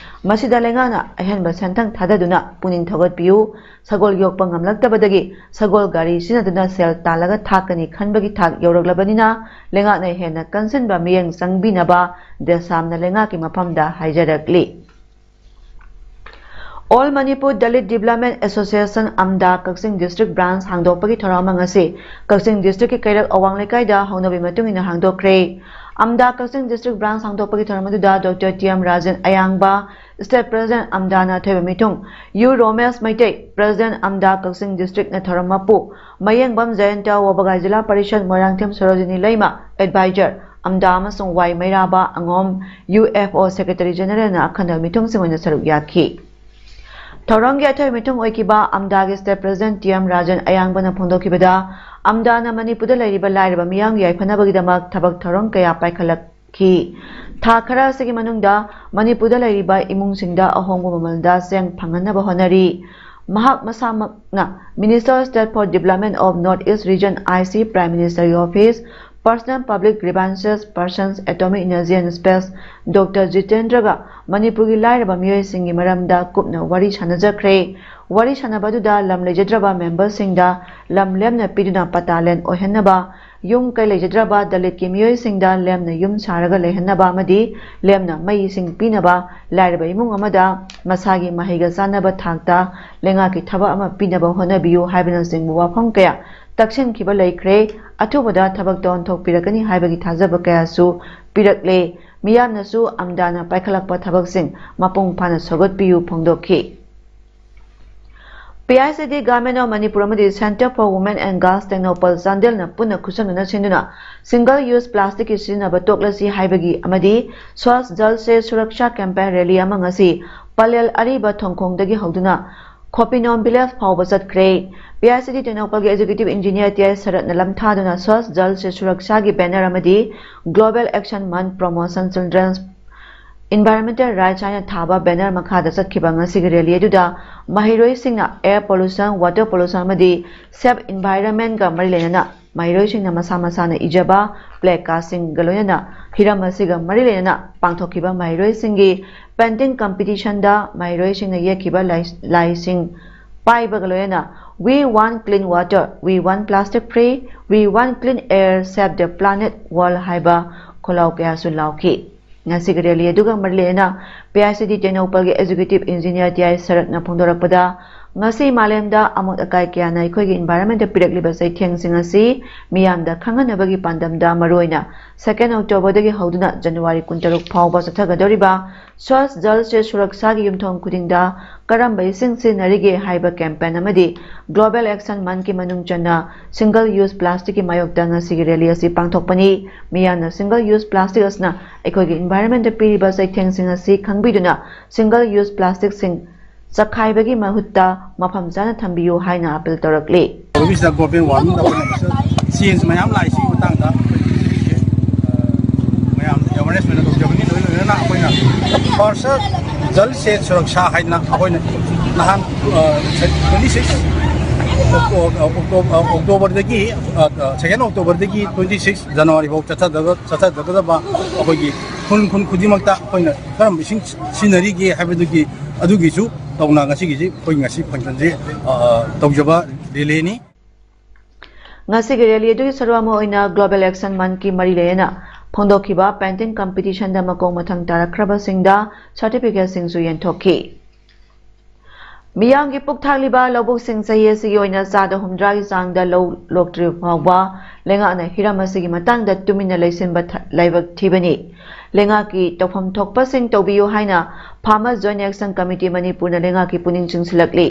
ꯃꯁꯤꯗ ꯂꯩꯉꯥꯛꯅ ꯑꯍꯦꯟꯕ ꯁꯦꯟꯊꯪ ꯊꯥꯗꯗꯨꯅ ꯄꯨꯛꯅꯤꯡ ꯊꯧꯒꯠꯄꯤꯌꯨ꯫ ꯁꯒꯣꯜ ꯌꯣꯛꯄ ꯉꯝꯂꯛꯇꯕꯗꯒꯤ ꯁꯒꯣꯜ ꯒꯥꯔꯤ ꯁꯤꯖꯤꯟꯅꯗꯨꯅ ꯁꯦꯜ ꯇꯥꯜꯂꯒ ꯊꯥꯛꯀꯅꯤ ꯈꯟꯕꯒꯤ ꯊꯥꯛ ꯌꯧꯔꯛꯂꯕꯅꯤꯅ ꯂꯩꯉꯥꯛꯅ ꯍꯦꯟꯅ ꯀꯟꯁꯤꯟꯕ ꯃꯤꯠꯌꯦꯡ ꯆꯪꯕꯤꯅꯕ ꯗꯦꯁꯥꯝꯅ ꯂꯩꯉꯥꯛꯀꯤ ꯃꯐꯝꯗ ꯍꯥꯏꯖꯔꯛꯂꯤ꯫ All Manipur Dalit Development Association, ꯑꯝꯗꯥ, ꯀꯛꯆꯤꯡ ꯗꯤꯁꯇ꯭ꯔꯤꯛ ꯕ꯭ꯔꯥꯟꯁ ꯍꯥꯡꯗꯣꯛꯄꯒꯤ ꯊꯧꯔꯝ ꯑꯃ ꯉꯁꯤ ꯀꯛꯆꯤꯡ ꯗꯤꯁꯇ꯭ꯔꯤꯛꯀꯤ ꯀꯩꯔꯛ ꯑꯋꯥꯡ ꯂꯩꯀꯥꯏꯗ ꯍꯧꯅꯕꯤ ꯃꯇꯨꯡ ꯏꯟꯅ ꯍꯥꯡꯗꯣꯛꯈ꯭ꯔꯦ꯫ ꯑꯝꯗꯥ ꯀꯛꯆꯤꯡ ꯗꯤꯁꯇ꯭ꯔꯤꯛ ꯕ꯭ꯔꯥꯟꯁ ꯍꯥꯡꯗꯣꯛꯄꯒꯤ ꯊꯧꯔꯝ ꯑꯗꯨꯗ ꯗꯣꯛꯇꯔ ꯇꯤ ꯑꯦꯝ ꯔꯥꯖꯦꯟ ꯑꯌꯥꯡꯕ, ꯁ꯭ꯇꯦꯠ ꯄ꯭ꯔꯦꯁꯤꯗꯦꯟꯠ ꯑꯝꯗꯥꯅ ꯑꯊꯣꯏꯕ ꯃꯤꯊꯨꯡ, ꯌꯨ ꯔꯣꯃꯦꯁ ꯃꯩꯇꯩ, ꯄ꯭ꯔꯦꯁꯤꯗꯦꯟꯠ ꯑꯝꯗꯥ ꯀꯛꯆꯤꯡ ꯗꯤꯁꯇ꯭ꯔꯤꯛꯅ ꯊꯧꯔꯝ ꯃꯄꯨ, ꯃꯌꯦꯡꯕꯝ ꯖꯌꯟꯇ, ꯋꯥꯕꯒꯥꯏ ꯖꯤꯂꯥ ꯄꯔꯤꯁꯗ ꯃꯣꯏꯔꯥꯡꯊꯦꯝ ꯁꯣꯔꯣꯖꯤꯅꯤ ꯂꯩꯃ, ꯑꯦꯗꯚꯥꯏꯖꯔ, ꯑꯝꯗꯥ ꯑꯃꯁꯨꯡ ꯋꯥꯏ ꯃꯩꯔꯥꯕ ꯑꯉꯣꯝ, ꯌꯨ ꯑꯦꯐ ꯑꯣ ꯁꯦꯀ꯭ꯔꯦꯇꯔꯤ ꯖꯦꯅꯔꯦꯜꯅ ꯑꯈꯟꯅꯕ ꯃꯤꯊꯨꯡꯁꯤꯡ ꯑꯣꯏꯅ ꯁꯔꯨꯛ ꯌꯥꯈꯤ꯫ ꯊꯧꯔꯝꯒꯤ ꯑꯊꯣꯏ ꯃꯤꯊꯨꯡ ꯑꯣꯏꯈꯤꯕ ꯑꯝꯗꯥꯒꯤ State President T M Rajan ꯑꯌꯥꯡꯕꯅ ꯐꯣꯡꯗꯣꯛꯈꯤꯕꯗ, ꯑꯝꯗꯥꯅ ꯃꯅꯤꯄꯨꯔꯗ ꯂꯩꯔꯤꯕ ꯂꯥꯏꯔꯕ ꯃꯤꯌꯥꯝꯒꯤ ꯌꯥꯏꯐꯅꯕꯒꯤꯗꯃꯛ ꯊꯕꯛ ꯊꯧꯔꯝ ꯀꯌꯥ ꯄꯥꯏꯈꯠꯂꯛꯈꯤ꯫ ꯊꯥ ꯈꯔ ꯑꯁꯤꯒꯤ ꯃꯅꯨꯡꯗ ꯃꯅꯤꯄꯨꯔꯗ ꯂꯩꯔꯤꯕ ꯏꯃꯨꯡꯁꯤꯡꯗ ꯑꯍꯣꯡꯕ ꯃꯃꯜꯗ ꯆꯦꯡ ꯐꯪꯍꯟꯅꯕ ꯍꯣꯠꯅꯔꯤ꯫ ꯃꯍꯥꯛ ꯃꯁꯥꯃꯛꯅ Minister of State for Development of North East Region, I C, Prime Minister's Office, Personal Public Grievances, Persons, Atomic Energy and Space, Doctor ꯖꯤꯇꯦꯟꯗ꯭ꯔꯒ ꯃꯅꯤꯄꯨꯔꯒꯤ ꯂꯥꯏꯔꯕ ꯃꯤꯑꯣꯏꯁꯤꯡꯒꯤ ꯃꯔꯝꯗ ꯀꯨꯞꯅ ꯋꯥꯔꯤ ꯁꯥꯟꯅꯖꯈ꯭ꯔꯦ꯫ ꯋꯥꯔꯤ ꯁꯥꯟꯅꯕ ꯑꯗꯨꯗ ꯂꯝ ꯂꯩꯖꯗ꯭ꯔꯕ memberꯁꯤꯡꯗ ꯂꯝ ꯂꯦꯝꯅ ꯄꯤꯗꯨꯅ ꯄꯇꯥ land ꯑꯣꯏꯍꯟꯅꯕ, ꯌꯨꯝ ꯀꯩ ꯂꯩꯖꯗ꯭ꯔꯕ ꯗꯂꯤꯠꯀꯤ ꯃꯤꯑꯣꯏꯁꯤꯡꯗ ꯂꯦꯝꯅ ꯌꯨꯝ ꯁꯥꯔꯒ ꯂꯩꯍꯟꯅꯕ ꯑꯃꯗꯤ ꯂꯦꯝꯅ ꯃꯩ ꯏꯁꯤꯡ ꯄꯤꯅꯕ, ꯂꯥꯏꯔꯕ ꯏꯃꯨꯡ ꯑꯃꯗ ꯃꯁꯥꯒꯤ ꯃꯍꯩꯒ ꯆꯥꯟꯅꯕ ꯊꯥꯛꯇ ꯂꯩꯉꯥꯛꯀꯤ ꯊꯕꯛ ꯑꯃ ꯄꯤꯅꯕ ꯍꯣꯠꯅꯕꯤꯌꯨ ꯍꯥꯏꯕꯅꯆꯤꯡꯕ ꯋꯥꯐꯝ ꯀꯌꯥ ꯇꯛꯁꯤꯟꯈꯤꯕ ꯂꯩꯈ꯭ꯔꯦ꯫ ꯑꯊꯨꯕꯗ ꯊꯕꯛꯇ ꯑꯣꯟꯊꯣꯛꯄꯤꯔꯛꯀꯅꯤ ꯍꯥꯏꯕꯒꯤ ꯊꯥꯖꯕ ꯀꯌꯥꯁꯨ ꯄꯤꯔꯛꯂꯦ꯫ ꯃꯤꯌꯥꯝꯅꯁꯨ ꯑꯝꯗꯥꯅ ꯄꯥꯏꯈꯠꯂꯛꯄ ꯊꯕꯛꯁꯤꯡ ꯃꯄꯨꯡ ꯐꯥꯅ ꯁꯧꯒꯠꯄꯤꯌꯨ ꯐꯣꯡꯗꯣꯛꯈꯤ꯫ P I C D, Government of Manipur ꯑꯃꯗꯤ Centre for Women and Girls Tengnoupal ꯆꯥꯟꯗꯦꯜꯅ ꯄꯨꯟꯅ ꯈꯨꯠꯁꯝꯅꯅ ꯁꯤꯟꯗꯨꯅ single use plasticꯀꯤ ꯁꯤꯖꯤꯟꯅꯕ ꯇꯣꯛꯂꯁꯤ ꯍꯥꯏꯕꯒꯤ ꯑꯃꯗꯤ Swachh Jal Se Suraksha campaign rally ꯑꯃ ꯉꯁꯤ ꯄꯂꯦꯜ ꯑꯔꯤꯕ ꯊꯣꯡꯈꯣꯡꯗꯒꯤ ꯍꯧꯗꯨꯅ ꯈꯣꯄꯤꯅꯣꯝ village ꯐꯥꯎꯕ ꯆꯠꯈ꯭ꯔꯦ꯫ P I C D ꯇꯦꯡꯅꯧꯄꯜꯒꯤ Executive Engineer T I ꯁꯔꯠꯅ ꯂꯝꯊꯥꯗꯨꯅ Swachh Jal Se Surakshaꯒꯤ banner ꯑꯃꯗꯤ Global Action Month Promotion Children's Environmental Rights ꯍꯥꯏꯅ ꯊꯥꯕ banner ꯃꯈꯥꯗ ꯆꯠꯈꯤꯕ ꯉꯁꯤꯒꯤ rally ꯑꯗꯨꯗ ꯃꯍꯩꯔꯣꯏꯁꯤꯡꯅ air pollution, water pollution ꯑꯃꯗꯤ safe environmentꯀ ꯃꯔꯤ ꯂꯩꯅꯅ ꯃꯍꯩꯔꯣꯏꯁꯤꯡꯅ ꯃꯁꯥ ꯃꯁꯥꯅ ꯏꯖꯕ placardꯁꯤꯡꯒ ꯂꯣꯏꯅꯅ ꯍꯤꯔꯝ ꯑꯁꯤꯒ ꯃꯔꯤ ꯂꯩꯅꯅ ꯄꯥꯡꯊꯣꯛꯈꯤꯕ ꯃꯍꯩꯔꯣꯏꯁꯤꯡꯒꯤ painting competitionꯗ ꯃꯍꯩꯔꯣꯏꯁꯤꯡꯅ ꯌꯦꯛꯈꯤꯕ ꯂꯥꯏ-, ꯂꯥꯏꯁꯤꯡ ꯄꯥꯏꯕꯒ ꯂꯣꯏꯅꯅ "We want clean water, we want plastic free, we want clean air, save the planet, world" ꯍꯥꯏꯕ ꯈꯣꯜꯂꯥꯎ ꯀꯌꯥꯁꯨ ꯂꯥꯎꯈꯤ꯫ ꯉꯁꯤꯒꯤ rally ꯑꯗꯨꯒ ꯃꯔꯤ ꯂꯩꯅꯅ P I C D ꯇꯦꯡꯅꯧꯄꯜꯒꯤ Executive Engineer T I ꯁꯔꯠꯅ ꯐꯣꯡꯗꯣꯔꯛꯄꯗ, ꯉꯁꯤ ꯃꯥꯂꯦꯝꯗ ꯑꯃꯣꯠ ꯑꯀꯥꯏ ꯀꯌꯥꯅ ꯑꯩꯈꯣꯏꯒꯤ environmentꯇ ꯄꯤꯔꯛꯂꯤꯕ ꯆꯩꯊꯦꯡꯁꯤꯡ ꯑꯁꯤ ꯃꯤꯌꯥꯝꯗ ꯈꯪꯍꯟꯅꯕꯒꯤ ꯄꯥꯟꯗꯝꯗ ꯃꯔꯨꯑꯣꯏꯅ second Octoberꯗꯒꯤ ꯍꯧꯗꯨꯅ January ꯀꯨꯟꯇꯔꯨꯛ ꯐꯥꯎꯕ ꯆꯠꯊꯒꯗꯧꯔꯤꯕ Swachh Jal Se Surakshaꯒꯤ ꯌꯨꯝꯊꯣꯡ ꯈꯨꯗꯤꯡꯗ ꯀꯔꯝꯕ ꯏꯁꯤꯡ ꯁꯤꯖꯤꯟꯅꯔꯤꯒꯦ ꯍꯥꯏꯕ campaign ꯑꯃꯗꯤ Global Action Monthꯀꯤ ꯃꯅꯨꯡ ꯆꯟꯅ single use plasticꯀꯤ ꯃꯥꯌꯣꯛꯇ ꯉꯁꯤꯒꯤ rally ꯑꯁꯤ ꯄꯥꯡꯊꯣꯛꯄꯅꯤ꯫ ꯃꯤꯌꯥꯝꯅ single use plastic ꯑꯁꯤꯅ ꯑꯩꯈꯣꯏꯒꯤ environmentꯇ ꯄꯤꯔꯤꯕ ꯆꯩꯊꯦꯡꯁꯤꯡ ꯑꯁꯤ ꯈꯪꯕꯤꯗꯨꯅ single use plasticꯁꯤꯡ ꯆꯈꯥꯏꯕꯒꯤ ꯃꯍꯨꯠꯇ ꯃꯐꯝ ꯆꯥꯅ ꯊꯝꯕꯤꯌꯨ ꯍꯥꯏꯅ ꯑꯥꯄꯤꯜ ꯇꯧꯔꯛꯂꯤ꯫ ꯇꯧꯕꯤꯁꯤꯗ ꯒ꯭ꯂꯣꯕꯦꯜ ꯋꯥꯔꯃꯤꯡꯗ ꯑꯩꯈꯣꯏꯅ ꯆꯦꯟꯖ ꯃꯌꯥꯝ ꯂꯥꯛꯏꯁꯤꯒꯤ ꯃꯇꯥꯡꯗ ꯑꯩꯈꯣꯏꯒꯤ, ꯑ, ꯃꯌꯥꯝꯗ ꯑꯦꯋꯦꯔꯅꯦꯁ ꯑꯣꯏꯅ ꯇꯧꯖꯕꯅꯤ꯫ ꯂꯣꯏ ꯂꯣꯏꯅꯅ ꯑꯩꯈꯣꯏꯅ ꯐꯥꯔꯁ ꯖꯜ ꯁꯦ ꯁꯨꯔꯛꯁꯥ ꯍꯥꯏꯗꯅ ꯑꯩꯈꯣꯏꯅ ꯅꯍꯥꯟ, ꯑ, ꯇ꯭ꯋꯦꯟꯇꯤ ꯁꯤꯛꯁ ꯑꯣꯛꯇꯣ-, ꯑꯣꯛꯇꯣ-, ꯑꯣꯛꯇꯣꯕꯔꯗꯒꯤ, ꯑ, ꯑ, ꯁꯦꯀꯦꯟ ꯑꯣꯛꯇꯣꯕꯔꯗꯒꯤ ꯇ꯭ꯋꯦꯟꯇꯤ ꯁꯤꯛꯁ ꯖꯅꯋꯥꯔꯤ ꯐꯥꯎ ꯆꯠꯊꯗꯕ, ꯆꯠꯊꯗꯒꯗꯕ ꯑꯩꯈꯣꯏꯒꯤ ꯈꯨꯟ, ꯈꯨꯟ ꯈꯨꯗꯤꯡꯃꯛꯇ ꯑꯩꯈꯣꯏꯅ ꯀꯔꯝꯕ ꯏꯁꯤꯡ ꯁꯤꯖꯤꯟꯅꯔꯤꯒꯦ ꯍꯥꯏꯕꯗꯨꯒꯤ, ꯑꯗꯨꯒꯤꯁꯨ ꯇꯧꯅ ꯉꯁꯤꯒꯤꯁꯤ ꯑꯩꯈꯣꯏ ꯉꯁꯤ ꯐꯪꯁꯟꯁꯤ, ꯑ, ꯇꯧꯖꯕ ꯔꯤꯂꯦꯅꯤ꯫ ꯉꯁꯤꯒꯤ ꯔꯦꯂꯤ ꯑꯗꯨꯒꯤ ꯁꯔꯨꯛ ꯑꯃ ꯑꯣꯏꯅ Global Action Month ꯀꯤ ꯃꯔꯤ ꯂꯩꯅꯅ ꯐꯣꯡꯗꯣꯛꯈꯤꯕ ꯄꯦꯟꯇꯤꯡ ꯀꯝꯄꯤꯇꯤꯁꯟꯗ ꯃꯀꯣꯛ ꯃꯊꯪ ꯇꯥꯔꯛꯈ꯭ꯔꯕꯁꯤꯡꯗ ꯁꯥꯔꯇꯤꯐꯤꯀꯦꯠꯁꯤꯡꯁꯨ ꯌꯦꯟꯊꯣꯛꯈꯤ꯫ ꯃꯤꯌꯥꯝꯒꯤ ꯄꯨꯛ ꯊꯥꯛꯂꯤꯕ ꯂꯧꯕꯨꯛꯁꯤꯡ ꯆꯍꯤ ꯑꯁꯤꯒꯤ ꯑꯣꯏꯅ ꯆꯥꯗ ꯍꯨꯝꯗ꯭ꯔꯥꯒꯤ ꯆꯥꯡꯗ ꯂꯧ ꯂꯣꯛꯇ꯭ꯔꯤꯕ ꯐꯥꯎꯕ ꯂꯩꯉꯥꯛꯅ ꯍꯤꯔꯝ ꯑꯁꯤꯒꯤ ꯃꯇꯥꯡꯗ ꯇꯨꯃꯤꯟꯅ ꯂꯩꯁꯤꯟꯕ ꯊ-, ꯂꯥꯏꯕꯛ ꯊꯤꯕꯅꯤ꯫ ꯂꯩꯉꯥꯛꯀꯤ ꯇꯧꯐꯝ ꯊꯣꯛꯄꯁꯤꯡ ꯇꯧꯕꯤꯌꯨ ꯍꯥꯏꯅ Farmers Joint Action Committee ꯃꯅꯤꯄꯨꯔꯅ ꯂꯩꯉꯥꯛꯀꯤ ꯄꯨꯛꯅꯤꯡ ꯆꯤꯡꯁꯤꯜꯂꯛꯂꯤ꯫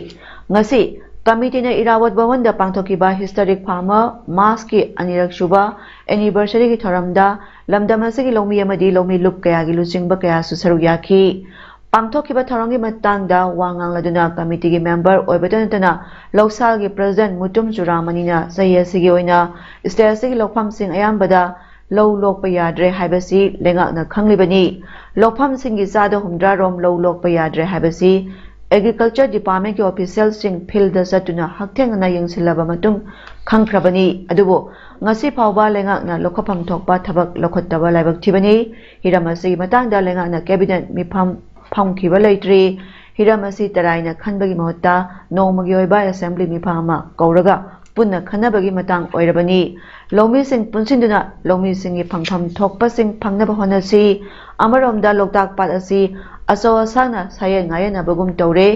ꯉꯁꯤ ꯀꯃꯤꯇꯤꯅ ꯏꯔꯥꯋꯠ ꯚꯋꯟꯗ ꯄꯥꯡꯊꯣꯛꯈꯤꯕ ꯍꯤꯁꯇꯣꯔꯤꯛ ꯐꯥꯔꯃꯔ ꯃꯥꯁꯀꯤ ꯑꯅꯤꯔꯛ ꯁꯨꯕ ꯑꯦꯅꯤꯚꯔꯁꯔꯤꯒꯤ ꯊꯧꯔꯝꯗ ꯂꯝꯗꯝ ꯑꯁꯤꯒꯤ ꯂꯧꯃꯤ ꯑꯃꯗꯤ ꯂꯧꯃꯤ ꯂꯨꯞ ꯀꯌꯥꯒꯤ ꯂꯨꯆꯤꯡꯕ ꯀꯌꯥꯁꯨ ꯁꯔꯨꯛ ꯌꯥꯈꯤ꯫ ꯄꯥꯡꯊꯣꯛꯈꯤꯕ ꯊꯧꯔꯝꯒꯤ ꯃꯇꯥꯡꯗ ꯋꯥ ꯉꯥꯡꯂꯗꯨꯅ ꯀꯃꯤꯇꯤꯒꯤ ꯃꯦꯝꯕꯔ ꯑꯣꯏꯕꯇ ꯅꯠꯇꯅ ꯂꯧꯁꯥꯜꯒꯤ ꯄ꯭ꯔꯦꯁꯤꯗꯦꯟꯠ ꯃꯨꯇꯨꯝ ꯆꯨꯔꯥꯃꯅꯤꯅ ꯆꯍꯤ ꯑꯁꯤꯒꯤ ꯑꯣꯏꯅ ꯁ꯭ꯇꯦꯠ ꯑꯁꯤꯒꯤ ꯂꯧꯐꯝꯁꯤꯡ ꯑꯌꯥꯝꯕꯗ ꯂꯧ ꯂꯣꯛꯄ ꯌꯥꯗ꯭ꯔꯦ ꯍꯥꯏꯕꯁꯤ ꯂꯩꯉꯥꯛꯅ ꯈꯪꯂꯤꯕꯅꯤ꯫ ꯂꯧꯐꯝꯁꯤꯡꯒꯤ ꯆꯥꯗ ꯍꯨꯝꯗ꯭ꯔꯥ ꯔꯣꯝ ꯂꯧ ꯂꯣꯛꯄ ꯌꯥꯗ꯭ꯔꯦ ꯍꯥꯏꯕꯁꯤ ꯑꯦꯒ꯭ꯔꯤꯀꯜꯆꯔ ꯗꯤꯄꯥꯔꯠꯃꯦꯟꯠꯀꯤ ꯑꯣꯐꯤꯁꯤꯌꯦꯜꯁꯤꯡ ꯐꯤꯜꯗ ꯆꯠꯇꯨꯅ ꯍꯛꯊꯦꯡꯅꯅ ꯌꯦꯡꯁꯤꯜꯂꯕ ꯃꯇꯨꯡ ꯈꯪꯈ꯭ꯔꯕꯅꯤ꯫ ꯑꯗꯨꯕꯨ ꯉꯁꯤ ꯐꯥꯎꯕ ꯂꯩꯉꯥꯛꯅ ꯂꯧꯈꯠꯐꯝ ꯊꯣꯛꯄ ꯊꯕꯛ ꯂꯧꯈꯠꯇꯕ ꯂꯥꯏꯕꯛ ꯊꯤꯕꯅꯤ꯫ ꯍꯤꯔꯝ ꯑꯁꯤꯒꯤ ꯃꯇꯥꯡꯗ ꯂꯩꯉꯥꯛꯅ ꯀꯦꯕꯤꯅꯦꯠ ꯃꯤꯐꯝ ꯐꯝꯈꯤꯕ ꯂꯩꯇ꯭ꯔꯤ꯫ ꯍꯤꯔꯝ ꯑꯁꯤ ꯇꯔꯥꯏꯅ ꯈꯟꯕꯒꯤ ꯃꯍꯨꯠꯇ ꯅꯣꯡꯃꯒꯤ ꯑꯣꯏꯕ ꯑꯦꯁꯦꯝꯕ꯭ꯂꯤ ꯃꯤꯐꯝ ꯑꯃ ꯀꯧꯔꯒ ꯄꯨꯟꯅ ꯈꯟꯅꯕꯒꯤ ꯃꯇꯥꯡ ꯑꯣꯏꯔꯕꯅꯤ꯫ ꯂꯧꯃꯤꯁꯤꯡ ꯄꯨꯟꯁꯤꯟꯗꯨꯅ ꯂꯧꯃꯤꯁꯤꯡꯒꯤ ꯐꯪꯐꯝ ꯊꯣꯛꯄꯁꯤꯡ ꯐꯪꯅꯕ ꯍꯣꯠꯅꯁꯤ꯫ ꯑꯃꯔꯣꯝꯗ ꯂꯣꯛꯇꯥꯛ ꯄꯥꯠ ꯑꯁꯤ ꯑꯆꯧ ꯑꯁꯥꯡꯅ ꯁꯥꯌꯦꯟ ꯉꯥꯌꯦꯟꯅꯕꯒꯨꯝ ꯇꯧꯔꯦ꯫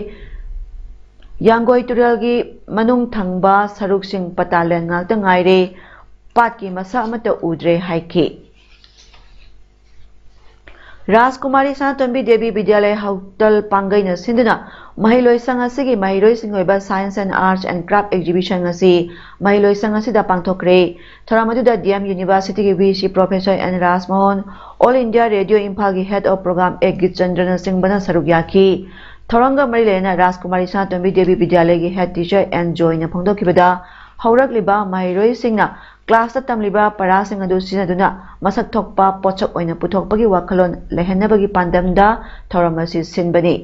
ꯌꯥꯡꯒꯣꯏ ꯇꯨꯔꯦꯜꯒꯤ ꯃꯅꯨꯡ ꯊꯪꯕ ꯁꯔꯨꯛꯁꯤꯡ ꯄꯇꯥ ꯂꯦꯟ ꯉꯥꯛꯇ ꯉꯥꯏꯔꯦ꯫ ꯄꯥꯠꯀꯤ ꯃꯁꯛ ꯑꯃꯠꯇ ꯎꯗ꯭ꯔꯦ ꯍꯥꯏꯈꯤ꯫ ꯔꯥꯖꯀꯨꯃꯥꯔꯤ ꯁꯅꯥꯇꯣꯝꯕꯤ ꯗꯦꯕꯤ ꯕꯤꯗ꯭ꯌꯥꯂꯌ ꯍꯣꯇꯦꯜ ꯄꯥꯡꯒꯩꯅ ꯁꯤꯟꯗꯨꯅ ꯃꯍꯩꯂꯣꯏꯁꯪ ꯑꯁꯤꯒꯤ ꯃꯍꯩꯔꯣꯏꯁꯤꯡꯒꯤ ꯑꯣꯏꯕ Science and Arts and Craft Exhibition ꯑꯁꯤ ꯃꯍꯩꯂꯣꯏꯁꯪ ꯑꯁꯤꯗ ꯄꯥꯡꯊꯣꯛꯈ꯭ꯔꯦ꯫ ꯊꯧꯔꯝ ꯑꯗꯨꯗ D M University ꯒꯤ V C Professor N ꯔꯥꯖꯃꯣꯍꯟ, All India Radio ꯏꯝꯐꯥꯜꯒꯤ Head of Program A ꯒꯤꯠꯆꯟꯗ꯭ꯔꯅꯆꯤꯡꯕꯅ ꯁꯔꯨꯛ ꯌꯥꯈꯤ꯫ ꯊꯧꯔꯝꯒ ꯃꯔꯤ ꯂꯩꯅꯅ ꯔꯥꯖꯀꯨꯃꯥꯔꯤ ꯁꯅꯥꯇꯣꯝꯕꯤ ꯗꯦꯕꯤ ꯕꯤꯗ꯭ꯌꯥꯂꯌꯒꯤ head teacher ꯑꯦꯟ ꯖꯣꯏꯅ ꯐꯣꯡꯗꯣꯛꯈꯤꯕꯗ, ꯍꯧꯔꯛꯂꯤꯕ ꯃꯍꯩꯔꯣꯏꯁꯤꯡꯅ classꯇ ꯇꯝꯂꯤꯕ ꯄꯔꯥꯁꯤꯡ ꯑꯗꯨ ꯁꯤꯖꯤꯟꯅꯗꯨꯅ ꯃꯁꯛ ꯊꯣꯛꯄ ꯄꯣꯠꯁꯛ ꯑꯣꯏꯅ ꯄꯨꯊꯣꯛꯄꯒꯤ ꯋꯥꯈꯜꯂꯣꯟ ꯂꯩꯍꯟꯅꯕꯒꯤ ꯄꯥꯟꯗꯝꯗ ꯊꯧꯔꯝ ꯑꯁꯤ ꯁꯤꯟꯕꯅꯤ꯫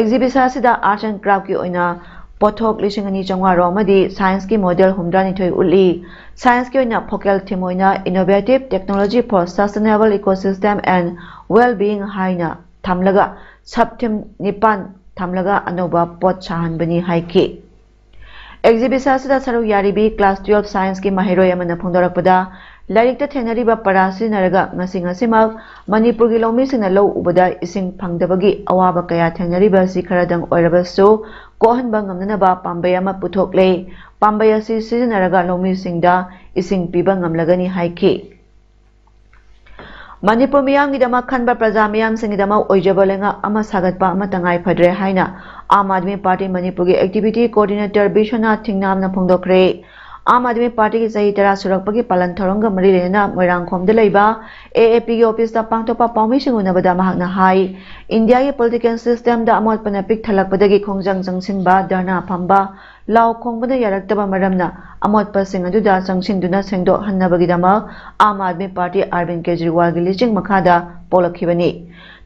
Exhibition ꯑꯁꯤꯗ Arts and Craftꯀꯤ ꯑꯣꯏꯅ ꯄꯣꯠꯊꯣꯛ ꯂꯤꯁꯤꯡ ꯑꯅꯤ ꯆꯥꯝꯃꯉꯥ ꯔꯣꯝ ꯑꯃꯗꯤ Scienceꯀꯤ model ꯍꯨꯝꯗ꯭ꯔꯥꯅꯤꯊꯣꯏ ꯎꯠꯂꯤ꯫ Scienceꯀꯤ ꯑꯣꯏꯅ focal theme ꯑꯣꯏꯅ Innovative Technology for Sustainable Ecosystem and Well-being ꯍꯥꯏꯅ ꯊꯝꯂꯒ, sub theme ꯅꯤꯄꯥꯟ ꯊꯝꯂꯒ ꯑꯅꯧꯕ ꯄꯣꯠ ꯁꯥꯍꯟꯕꯅꯤ ꯍꯥꯏꯈꯤ꯫ Exhibition ꯑꯁꯤꯗ ꯁꯔꯨꯛ ꯌꯥꯔꯤꯕꯤ class twelve Scienceꯀꯤ ꯃꯍꯩꯔꯣꯏ ꯑꯃꯅ ꯐꯣꯡꯗꯣꯔꯛꯄꯗ, ꯂꯥꯏꯔꯤꯛꯇ ꯊꯦꯡꯅꯔꯤꯕ ꯄꯔꯥ ꯁꯤꯖꯤꯟꯅꯔꯒ ꯉꯁꯤ ꯉꯁꯤꯃꯛ ꯃꯅꯤꯄꯨꯔꯒꯤ ꯂꯧꯃꯤꯁꯤꯡꯅ ꯂꯧ ꯎꯕꯗ ꯏꯁꯤꯡ ꯐꯪꯗꯕꯒꯤ ꯑꯋꯥꯕ ꯀꯌꯥ ꯊꯦꯡꯅꯔꯤꯕ ꯑꯁꯤ ꯈꯔꯗꯪ ꯑꯣꯏꯔꯕꯁꯨ ꯀꯣꯛꯍꯟꯕ ꯉꯝꯅꯅꯕ ꯄꯥꯝꯕꯩ ꯑꯃ ꯄꯨꯊꯣꯛꯂꯦ꯫ ꯄꯥꯝꯕꯩ ꯑꯁꯤ ꯁꯤꯖꯤꯟꯅꯔꯒ ꯂꯧꯃꯤꯁꯤꯡꯗ ꯏꯁꯤꯡ ꯄꯤꯕ ꯉꯝꯂꯒꯅꯤ ꯍꯥꯏꯈꯤ꯫ ꯃꯅꯤꯄꯨꯔ ꯃꯤꯌꯥꯝꯒꯤꯗꯃꯛ ꯈꯟꯕ ꯄ꯭ꯔꯖꯥ ꯃꯤꯌꯥꯝꯁꯤꯡꯒꯤꯗꯃꯛ ꯑꯣꯏꯖꯕ ꯂꯩꯉꯥꯛ ꯑꯃ ꯁꯥꯒꯠꯄ ꯑꯃ ꯇꯉꯥꯏ ꯐꯗ꯭ꯔꯦ ꯍꯥꯏꯅ ꯑꯥꯝ ꯑꯥꯗꯃꯤ ꯄꯥꯔꯇꯤ ꯃꯅꯤꯄꯨꯔꯒꯤ activity coordinator ꯕꯤꯁ꯭ꯋꯅꯥꯊ ꯊꯤꯡꯅꯥꯝꯅ ꯐꯣꯡꯗꯣꯛꯈ꯭ꯔꯦ꯫ ꯑꯥꯝ ꯑꯥꯗꯃꯤ ꯄꯥꯔꯇꯤꯒꯤ ꯆꯍꯤ ꯇꯔꯥ ꯁꯨꯔꯛꯄꯒꯤ ꯄꯥꯂꯟ ꯊꯧꯔꯝꯒ ꯃꯔꯤ ꯂꯩꯅꯅ ꯃꯣꯏꯔꯥꯡꯈꯣꯝꯗ ꯂꯩꯕ ꯑꯦ ꯑꯦ ꯄꯤꯒꯤ officeꯇ ꯄꯥꯡꯊꯣꯛꯄ ꯄꯥꯎꯃꯤꯁꯤꯡ ꯎꯅꯕꯗ ꯃꯍꯥꯛꯅ ꯍꯥꯏ, ꯏꯟꯗꯤꯌꯥꯒꯤ political systemꯗ ꯑꯃꯣꯠꯄꯅ ꯄꯤꯛ ꯊꯜꯂꯛꯄꯗꯒꯤ ꯈꯣꯡꯖꯪ ꯆꯪꯁꯤꯟꯕ, ꯙꯔꯅꯥ ꯐꯝꯕ, ꯂꯥꯎ ꯈꯣꯡꯕꯅ ꯌꯥꯔꯛꯇꯕ ꯃꯔꯝꯅ ꯑꯃꯣꯠꯄꯁꯤꯡ ꯑꯗꯨꯗ ꯆꯪꯁꯤꯟꯗꯨꯅ ꯁꯦꯡꯗꯣꯛꯍꯟꯅꯕꯒꯤꯗꯃꯛ ꯑꯥꯝ ꯑꯥꯗꯃꯤ ꯄꯥꯔꯇꯤ ꯑꯔꯕꯤꯟ ꯀꯦꯖꯔꯤꯋꯥꯜꯒꯤ ꯂꯤꯆꯤꯡ ꯃꯈꯥꯗ ꯄꯣꯛꯂꯛꯈꯤꯕꯅꯤ꯫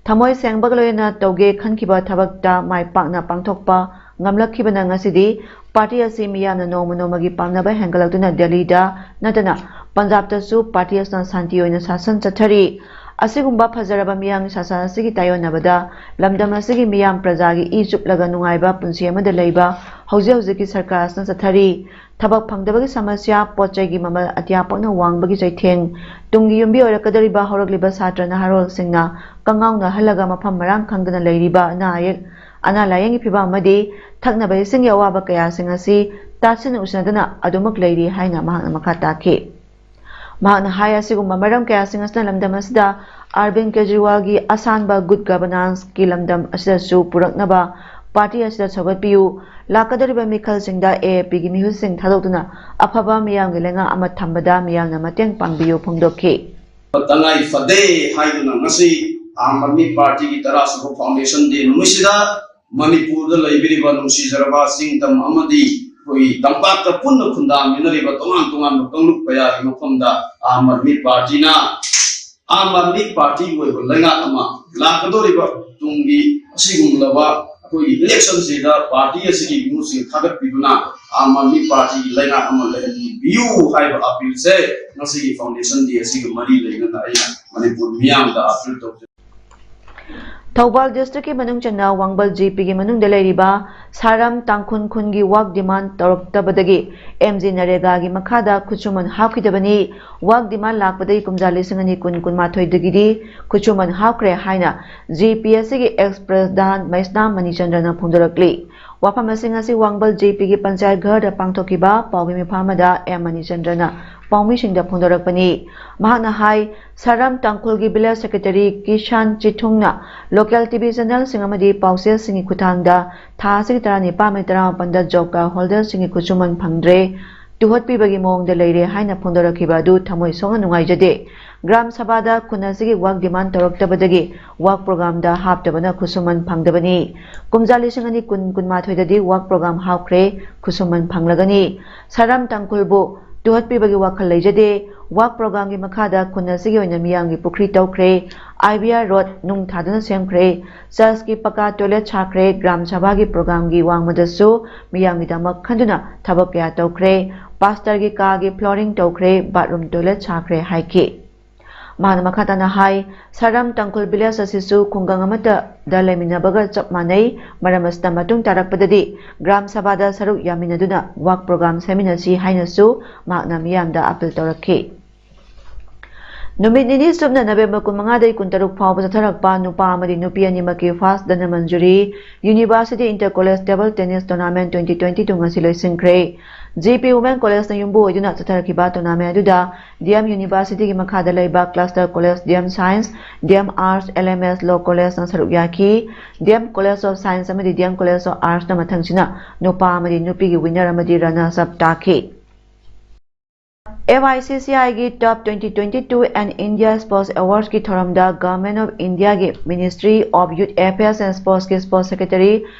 ꯊꯃꯣꯏ ꯁꯦꯡꯕꯒ ꯂꯣꯏꯅꯅ ꯇꯧꯒꯦ ꯈꯟꯈꯤꯕ ꯊꯕꯛꯇ ꯃꯥꯏ ꯄꯥꯛꯅ ꯄꯥꯡꯊꯣꯛꯄ ꯉꯝꯂꯛꯈꯤꯕꯅ ꯉꯁꯤꯗꯤ ꯄꯥꯔꯇꯤ ꯑꯁꯤ ꯃꯤꯌꯥꯝꯅ ꯅꯣꯡꯃ ꯅꯣꯡꯃꯒꯤ ꯄꯥꯝꯅꯕ ꯍꯦꯟꯒꯠꯂꯛꯇꯨꯅ ꯗꯦꯜꯂꯤꯗ ꯅꯠꯇꯅ ꯄꯟꯖꯥꯕꯇꯁꯨ ꯄꯥꯔꯇꯤ ꯑꯁꯤꯅ ꯁꯥꯟꯇꯤ ꯑꯣꯏꯅ ꯁꯥꯁꯟ ꯆꯠꯊꯔꯤ꯫ ꯑꯁꯤꯒꯨꯝꯕ ꯐꯖꯔꯕ ꯃꯤꯌꯥꯝꯒꯤ ꯁꯥꯁꯟ ꯑꯁꯤꯒꯤ ꯇꯥꯏꯑꯣꯟꯅꯕꯗ ꯂꯝꯗꯝ ꯑꯁꯤꯒꯤ ꯃꯤꯌꯥꯝ ꯄ꯭ꯔꯖꯥꯒꯤ ꯏ ꯆꯨꯞꯂꯒ ꯅꯨꯡꯉꯥꯏꯕ ꯄꯨꯟꯁꯤ ꯑꯃꯗ ꯂꯩꯕ ꯍꯧꯖꯤꯛ ꯍꯧꯖꯤꯛꯀꯤ ꯁꯔꯀꯥꯔ ꯑꯁꯤꯅ ꯆꯠꯊꯔꯤ꯫ ꯊꯕꯛ ꯐꯪꯗꯕꯒꯤ ꯁꯃꯁ꯭ꯌꯥ, ꯄꯣꯠ ꯆꯩꯒꯤ ꯃꯃꯜ ꯑꯇꯤꯌꯥ ꯄꯣꯛꯅ ꯋꯥꯡꯕꯒꯤ ꯆꯩꯊꯦꯡ, ꯇꯨꯡꯒꯤ ꯌꯨꯝꯕꯤ ꯑꯣꯏꯔꯛꯀꯗꯧꯔꯤꯕ ꯍꯧꯔꯛꯂꯤꯕ ꯁꯥꯇ꯭ꯔ ꯅꯍꯥꯔꯣꯜꯁꯤꯡꯅ ꯀꯉꯥꯎꯅꯍꯜꯂꯒ ꯃꯐꯝ ꯃꯔꯥꯡ ꯈꯪꯗꯅ ꯂꯩꯔꯤꯕ ꯑꯅꯥ ꯑꯌꯦꯛ, ꯑꯅꯥ ꯂꯥꯌꯦꯡꯒꯤ ꯐꯤꯚꯝ ꯑꯃꯗꯤ ꯊꯛꯅꯕ ꯏꯁꯤꯡꯒꯤ ꯑꯋꯥꯕ ꯀꯌꯥꯁꯤꯡ ꯑꯁꯤ ꯇꯥꯁꯤꯟ ꯎꯁꯤꯟꯅꯗꯅ ꯑꯗꯨꯃꯛ ꯂꯩꯔꯤ ꯍꯥꯏꯅ ꯃꯍꯥꯛꯅ ꯃꯈꯥ ꯇꯥꯈꯤ꯫ ꯃꯍꯥꯛꯅ ꯍꯥꯏ, ꯑꯁꯤꯒꯨꯝꯕ ꯃꯔꯝ ꯀꯌꯥꯁꯤꯡ ꯑꯁꯤꯅ ꯂꯝꯗꯝ ꯑꯁꯤꯗ ꯑꯔꯕꯤꯟ ꯀꯦꯖꯔꯤꯋꯥꯜꯒꯤ ꯑꯁꯥꯟꯕ good governanceꯀꯤ ꯂꯝꯗꯝ ꯑꯁꯤꯗꯁꯨ ꯄꯨꯔꯛꯅꯕ ꯄꯥꯔꯇꯤ ꯑꯁꯤꯗ ꯁꯧꯒꯠꯄꯤꯌꯨ꯫ ꯂꯥꯛꯀꯗꯧꯔꯤꯕ ꯃꯤꯈꯜꯁꯤꯡꯗ ꯑꯦ ꯑꯦ ꯄꯤꯒꯤ ꯃꯤꯍꯨꯠꯁꯤꯡ ꯊꯥꯗꯣꯛꯇꯨꯅ ꯑꯐꯕ ꯃꯤꯌꯥꯝꯒꯤ ꯂꯩꯉꯥꯛ ꯑꯃ ꯊꯝꯕꯗ ꯃꯤꯌꯥꯝꯅ ꯃꯇꯦꯡ ꯄꯥꯡꯕꯤꯌꯨ ꯐꯣꯡꯗꯣꯛꯈꯤ꯫ ꯇꯉꯥꯏ ꯐꯗꯦ ꯍꯥꯏꯗꯨꯅ ꯉꯁꯤ ꯑꯥꯝ ꯑꯥꯗꯃꯤ ꯄꯥꯔꯇꯤꯒꯤ ꯇꯔꯥꯁꯨꯕ foundation day ꯅꯨꯃꯤꯠꯁꯤꯗ ꯃꯅꯤꯄꯨꯔꯗ ꯂꯩꯕꯤꯔꯤꯕ ꯅꯨꯡꯁꯤꯖꯔꯕ ꯆꯤꯡ ꯇꯝ ꯑꯃꯗꯤ ꯑꯩꯈꯣꯏꯒꯤ ꯇꯝꯄꯥꯛꯇ ꯄꯨꯟꯅ ꯈꯨꯟꯗꯥꯃꯤꯟꯅꯔꯤꯕ ꯇꯣꯉꯥꯟ ꯇꯣꯉꯥꯟꯕ ꯀꯥꯡꯂꯨꯞ ꯀꯌꯥꯒꯤ ꯃꯐꯝꯗ ꯑꯥꯝ ꯑꯥꯗꯃꯤ ꯄꯥꯔꯇꯤꯅ, ꯑꯥꯝ ꯑꯥꯗꯃꯤ ꯄꯥꯔꯇꯤꯒꯤ ꯑꯣꯏꯕ ꯂꯩꯉꯥꯛ ꯑꯃ ꯂꯥꯛꯀꯗꯧꯔꯤꯕ ꯇꯨꯡꯒꯤ ꯑꯁꯤꯒꯨꯝꯂꯕ ꯑꯩꯈꯣꯏꯒꯤ ꯏꯂꯦꯛꯁꯟꯁꯤꯗ ꯄꯥꯔꯇꯤ ꯑꯁꯤꯒꯤ ꯃꯤꯍꯨꯠꯁꯤꯡ ꯊꯥꯒꯠꯄꯤꯗꯨꯅ ꯑꯥꯝ ꯑꯥꯗꯃꯤ ꯄꯥꯔꯇꯤꯒꯤ ꯂꯩꯉꯥꯛ ꯑꯃ ꯂꯩꯍꯟꯕꯤꯌꯨ ꯍꯥꯏꯕ ꯑꯄꯤꯜꯁꯦ ꯉꯁꯤꯒꯤ ꯐꯥꯎꯟꯗꯦꯁꯟ ꯗꯦ ꯑꯁꯤꯒ ꯃꯔꯤ ꯂꯩꯅꯅ ꯑꯩꯅ ꯃꯅꯤꯄꯨꯔ ꯃꯤꯌꯥꯝꯗ ꯑꯄꯤꯜ ꯇꯧꯖꯩ꯫ ꯊꯧꯕꯥꯜ ꯗꯤꯁꯇ꯭ꯔꯤꯛꯀꯤ ꯃꯅꯨꯡ ꯆꯟꯅ ꯋꯥꯡꯕꯜ ꯖꯦ ꯄꯤꯒꯤ ꯃꯅꯨꯡꯗ ꯂꯩꯔꯤꯕ ꯁꯥꯔꯝ ꯇꯥꯡꯈꯨꯜ ꯈꯨꯟꯒꯤ ꯋꯥꯛ ꯗꯤꯃꯥꯟ ꯇꯧꯔꯛꯇꯕꯗꯒꯤ ꯑꯦꯝ ꯖꯤ ꯅꯔꯦꯒꯥꯒꯤ ꯃꯈꯥꯗ ꯈꯨꯠꯁꯨꯃꯟ ꯍꯥꯞꯈꯤꯗꯕꯅꯤ꯫ ꯋꯥꯛ ꯗꯤꯃꯥꯟ ꯂꯥꯛꯄꯗꯒꯤ ꯀꯨꯝꯖꯥ ꯂꯤꯁꯤꯡ ꯑꯅꯤ ꯀꯨꯟ ꯀꯨꯟꯃꯥꯊꯣꯏꯗꯒꯤꯗꯤ ꯈꯨꯠꯁꯨꯃꯟ ꯍꯥꯞꯈ꯭ꯔꯦ ꯍꯥꯏꯅ ꯖꯦ ꯄꯤ ꯑꯁꯤꯒꯤ ꯑꯦꯛꯁ ꯄ꯭ꯔꯙꯥꯟ ꯃꯩꯁꯅꯥꯝ ꯃꯅꯤꯆꯟꯗ꯭ꯔꯅ ꯐꯣꯡꯗꯣꯔꯛꯂꯤ꯫ ꯋꯥꯐꯝ ꯑꯁꯤꯡ ꯑꯁꯤ ꯋꯥꯡꯕꯜ ꯖꯦ ꯄꯤꯒꯤ ꯄꯟꯆꯥꯌꯠ ꯘꯔꯗ ꯄꯥꯡꯊꯣꯛꯈꯤꯕ ꯄꯥꯎꯒꯤ ꯃꯤꯐꯝ ꯑꯃꯗ ꯑꯦꯝ ꯃꯅꯤꯆꯟꯗ꯭ꯔꯅ ꯄꯥꯎꯃꯤꯁꯤꯡꯗ ꯐꯣꯡꯗꯣꯔꯛꯄꯅꯤ꯫ ꯃꯍꯥꯛꯅ ꯍꯥꯏ, ꯁꯥꯔꯝ ꯇꯥꯡꯈꯨꯜꯒꯤ ꯚꯤꯂꯦꯖ ꯁꯦꯀ꯭ꯔꯦꯇꯔꯤ ꯀꯤꯁꯥꯟ ꯆꯤꯊꯨꯡꯅ ꯂꯣꯀꯦꯜ ꯇꯤ ꯚꯤ ꯆꯦꯅꯦꯜꯁꯤꯡ ꯑꯃꯗꯤ ꯄꯥꯎꯆꯦꯁꯤꯡꯒꯤ ꯈꯨꯠꯊꯥꯡꯗ ꯊꯥ ꯑꯁꯤꯒꯤ ꯇꯔꯥꯅꯤꯄꯥꯟ ꯃꯩ ꯇꯔꯥꯃꯥꯄꯟꯗ ꯖꯣꯕ ꯀꯥꯔꯗ ꯍꯣꯜꯗꯔꯁꯤꯡꯒꯤ ꯈꯨꯠꯁꯨꯃꯟ ꯐꯪꯗ꯭ꯔꯦ, ꯇꯨꯍꯠꯄꯤꯕꯒꯤ ꯃꯑꯣꯡꯗ ꯂꯩꯔꯦ ꯍꯥꯏꯅ ꯐꯣꯡꯗꯣꯔꯛꯈꯤꯕ ꯑꯗꯨ ꯊꯃꯣꯏ ꯁꯣꯛꯅ ꯅꯨꯡꯉꯥꯏꯖꯗꯦ꯫ ꯒ꯭ꯔꯥꯝ ꯁꯚꯥꯗ ꯈꯨꯟ ꯑꯁꯤꯒꯤ ꯋꯥꯛ ꯗꯤꯃꯥꯟ ꯇꯧꯔꯛꯇꯕꯗꯒꯤ ꯋꯥꯛ ꯄ꯭ꯔꯣꯒ꯭ꯔꯥꯝꯗ ꯍꯥꯞꯇꯕꯅ ꯈꯨꯠꯁꯨꯃꯟ ꯐꯪꯗꯕꯅꯤ꯫ ꯀꯨꯝꯖꯥ ꯂꯤꯁꯤꯡ ꯑꯅꯤ ꯀꯨꯟ ꯀꯨꯟꯃꯥꯊꯣꯏꯗꯗꯤ ꯋꯥꯛ ꯄ꯭ꯔꯣꯒ꯭ꯔꯥꯝ ꯍꯥꯞꯈ꯭ꯔꯦ, ꯈꯨꯠꯁꯨꯃꯟ ꯐꯪꯂꯒꯅꯤ꯫ ꯁꯥꯔꯝ ꯇꯥꯡꯈꯨꯜꯕꯨ ꯇꯨꯍꯠꯄꯤꯕꯒꯤ ꯋꯥꯈꯜ ꯂꯩꯖꯗꯦ꯫ ꯋꯥꯛ ꯄ꯭ꯔꯣꯒ꯭ꯔꯥꯝꯒꯤ ꯃꯈꯥꯗ ꯈꯨꯟ ꯑꯁꯤꯒꯤ ꯑꯣꯏꯅ ꯃꯤꯌꯥꯝꯒꯤ ꯄꯨꯈ꯭ꯔꯤ ꯇꯧꯈ꯭ꯔꯦ, ꯑꯥꯏ ꯕꯤ ꯑꯥꯔ ꯔꯣꯗ ꯅꯨꯡ ꯊꯥꯗꯨꯅ ꯁꯦꯝꯈ꯭ꯔꯦ, ꯆꯔꯆꯀꯤ ꯄꯀꯥ ꯇꯣꯏꯂꯦꯠ ꯁꯥꯈ꯭ꯔꯦ, ꯒ꯭ꯔꯥꯝ ꯁꯚꯥꯒꯤ ꯄ꯭ꯔꯣꯒ꯭ꯔꯥꯝꯒꯤ ꯋꯥꯡꯃꯗꯁꯨ ꯃꯤꯌꯥꯝꯒꯤꯗꯃꯛ ꯈꯟꯗꯨꯅ ꯊꯕꯛ ꯀꯌꯥ ꯇꯧꯈ꯭ꯔꯦ, ꯄꯥꯁꯇꯔꯒꯤ ꯀꯥꯒꯤ ꯐ꯭ꯂꯣꯔꯤꯡ ꯇꯧꯈ꯭ꯔꯦ, ꯕꯥꯠꯔꯨꯝ ꯇꯣꯏꯂꯦꯠ ꯁꯥꯈ꯭ꯔꯦ ꯍꯥꯏꯈꯤ꯫ ꯃꯍꯥꯛꯅ ꯃꯈꯥ ꯇꯥꯅ ꯍꯥꯏ, ꯁꯥꯔꯝ ꯇꯥꯡꯈꯨꯜ ꯚꯤꯂꯦꯖ ꯑꯁꯤꯁꯨ ꯈꯨꯡꯒꯪ ꯑꯃꯠꯇꯗ ꯂꯩꯃꯤꯟꯅꯕꯒ ꯆꯞ ꯃꯥꯟꯅꯩ꯫ ꯃꯔꯝ ꯑꯁꯤꯅ ꯃꯇꯨꯡ ꯇꯥꯔꯛꯄꯗꯗꯤ ꯒ꯭ꯔꯥꯝ ꯁꯚꯥꯗ ꯁꯔꯨꯛ ꯌꯥꯃꯤꯟꯅꯗꯨꯅ ꯋꯥꯛ ꯄ꯭ꯔꯣꯒ꯭ꯔꯥꯝ ꯁꯦꯝꯃꯤꯟꯅꯁꯤ ꯍꯥꯏꯅꯁꯨ ꯃꯍꯥꯛꯅ ꯃꯤꯌꯥꯝꯗ ꯑꯄꯤꯜ ꯇꯧꯔꯛꯈꯤ꯫ ꯅꯨꯃꯤꯠ ꯅꯤꯅꯤ ꯆꯨꯞꯅ ꯅꯕꯦꯝꯕꯔ ꯀꯨꯟꯃꯉꯥꯗꯒꯤ ꯀꯨꯟꯇꯔꯨꯛ ꯐꯥꯎꯕ ꯆꯠꯊꯔꯛꯄ ꯅꯨꯄꯥ ꯑꯃꯗꯤ ꯅꯨꯄꯤ ꯑꯅꯤꯃꯛꯀꯤ ꯐꯥꯔꯁ Dhanamanjuri university inter college table tennis tournament twenty twenty two ꯉꯁꯤ ꯂꯣꯏꯁꯤꯟꯈ꯭ꯔꯦ꯫ ꯖꯦ ꯄꯤ ꯋꯨꯃꯦꯟ ꯀꯣꯂꯦꯖꯅ ꯌꯨꯝꯕꯨ ꯑꯣꯏꯗꯨꯅ ꯆꯠꯊꯔꯛꯈꯤꯕ ꯇꯣꯔꯅꯥꯃꯦꯟ ꯑꯗꯨꯗ ꯗꯤ ꯑꯦꯝ ꯌꯨꯅꯤꯚꯔꯁꯤꯇꯤꯒꯤ ꯃꯈꯥꯗ ꯂꯩꯕ cluster college D M science, D M arts, L M S law ꯀꯣꯂꯦꯖꯅ ꯁꯔꯨꯛ ꯌꯥꯈꯤ꯫ D M college of science ꯑꯃꯗꯤ ꯗꯤ ꯑꯦꯝ ꯀꯣꯂꯦꯖ ꯑꯣꯐ ꯑꯥꯔꯠꯁꯅ ꯃꯊꯪꯁꯤꯅ ꯅꯨꯄꯥ ꯑꯃꯗꯤ ꯅꯨꯄꯤꯒꯤ ꯋꯤꯟꯅꯔ ꯑꯃꯗꯤ ꯔꯅꯔꯁ ꯑꯞ ꯇꯥꯈꯤ꯫ ꯑꯦꯐ ꯑꯥꯏ ꯁꯤ ꯁꯤ ꯑꯥꯏꯒꯤ Top twenty twenty-two and India Sports Awardsꯀꯤ ꯊꯧꯔꯝꯗ Government of Indiaꯒꯤ Ministry of Youth Affairs and Sportsꯀꯤ Sports Secretary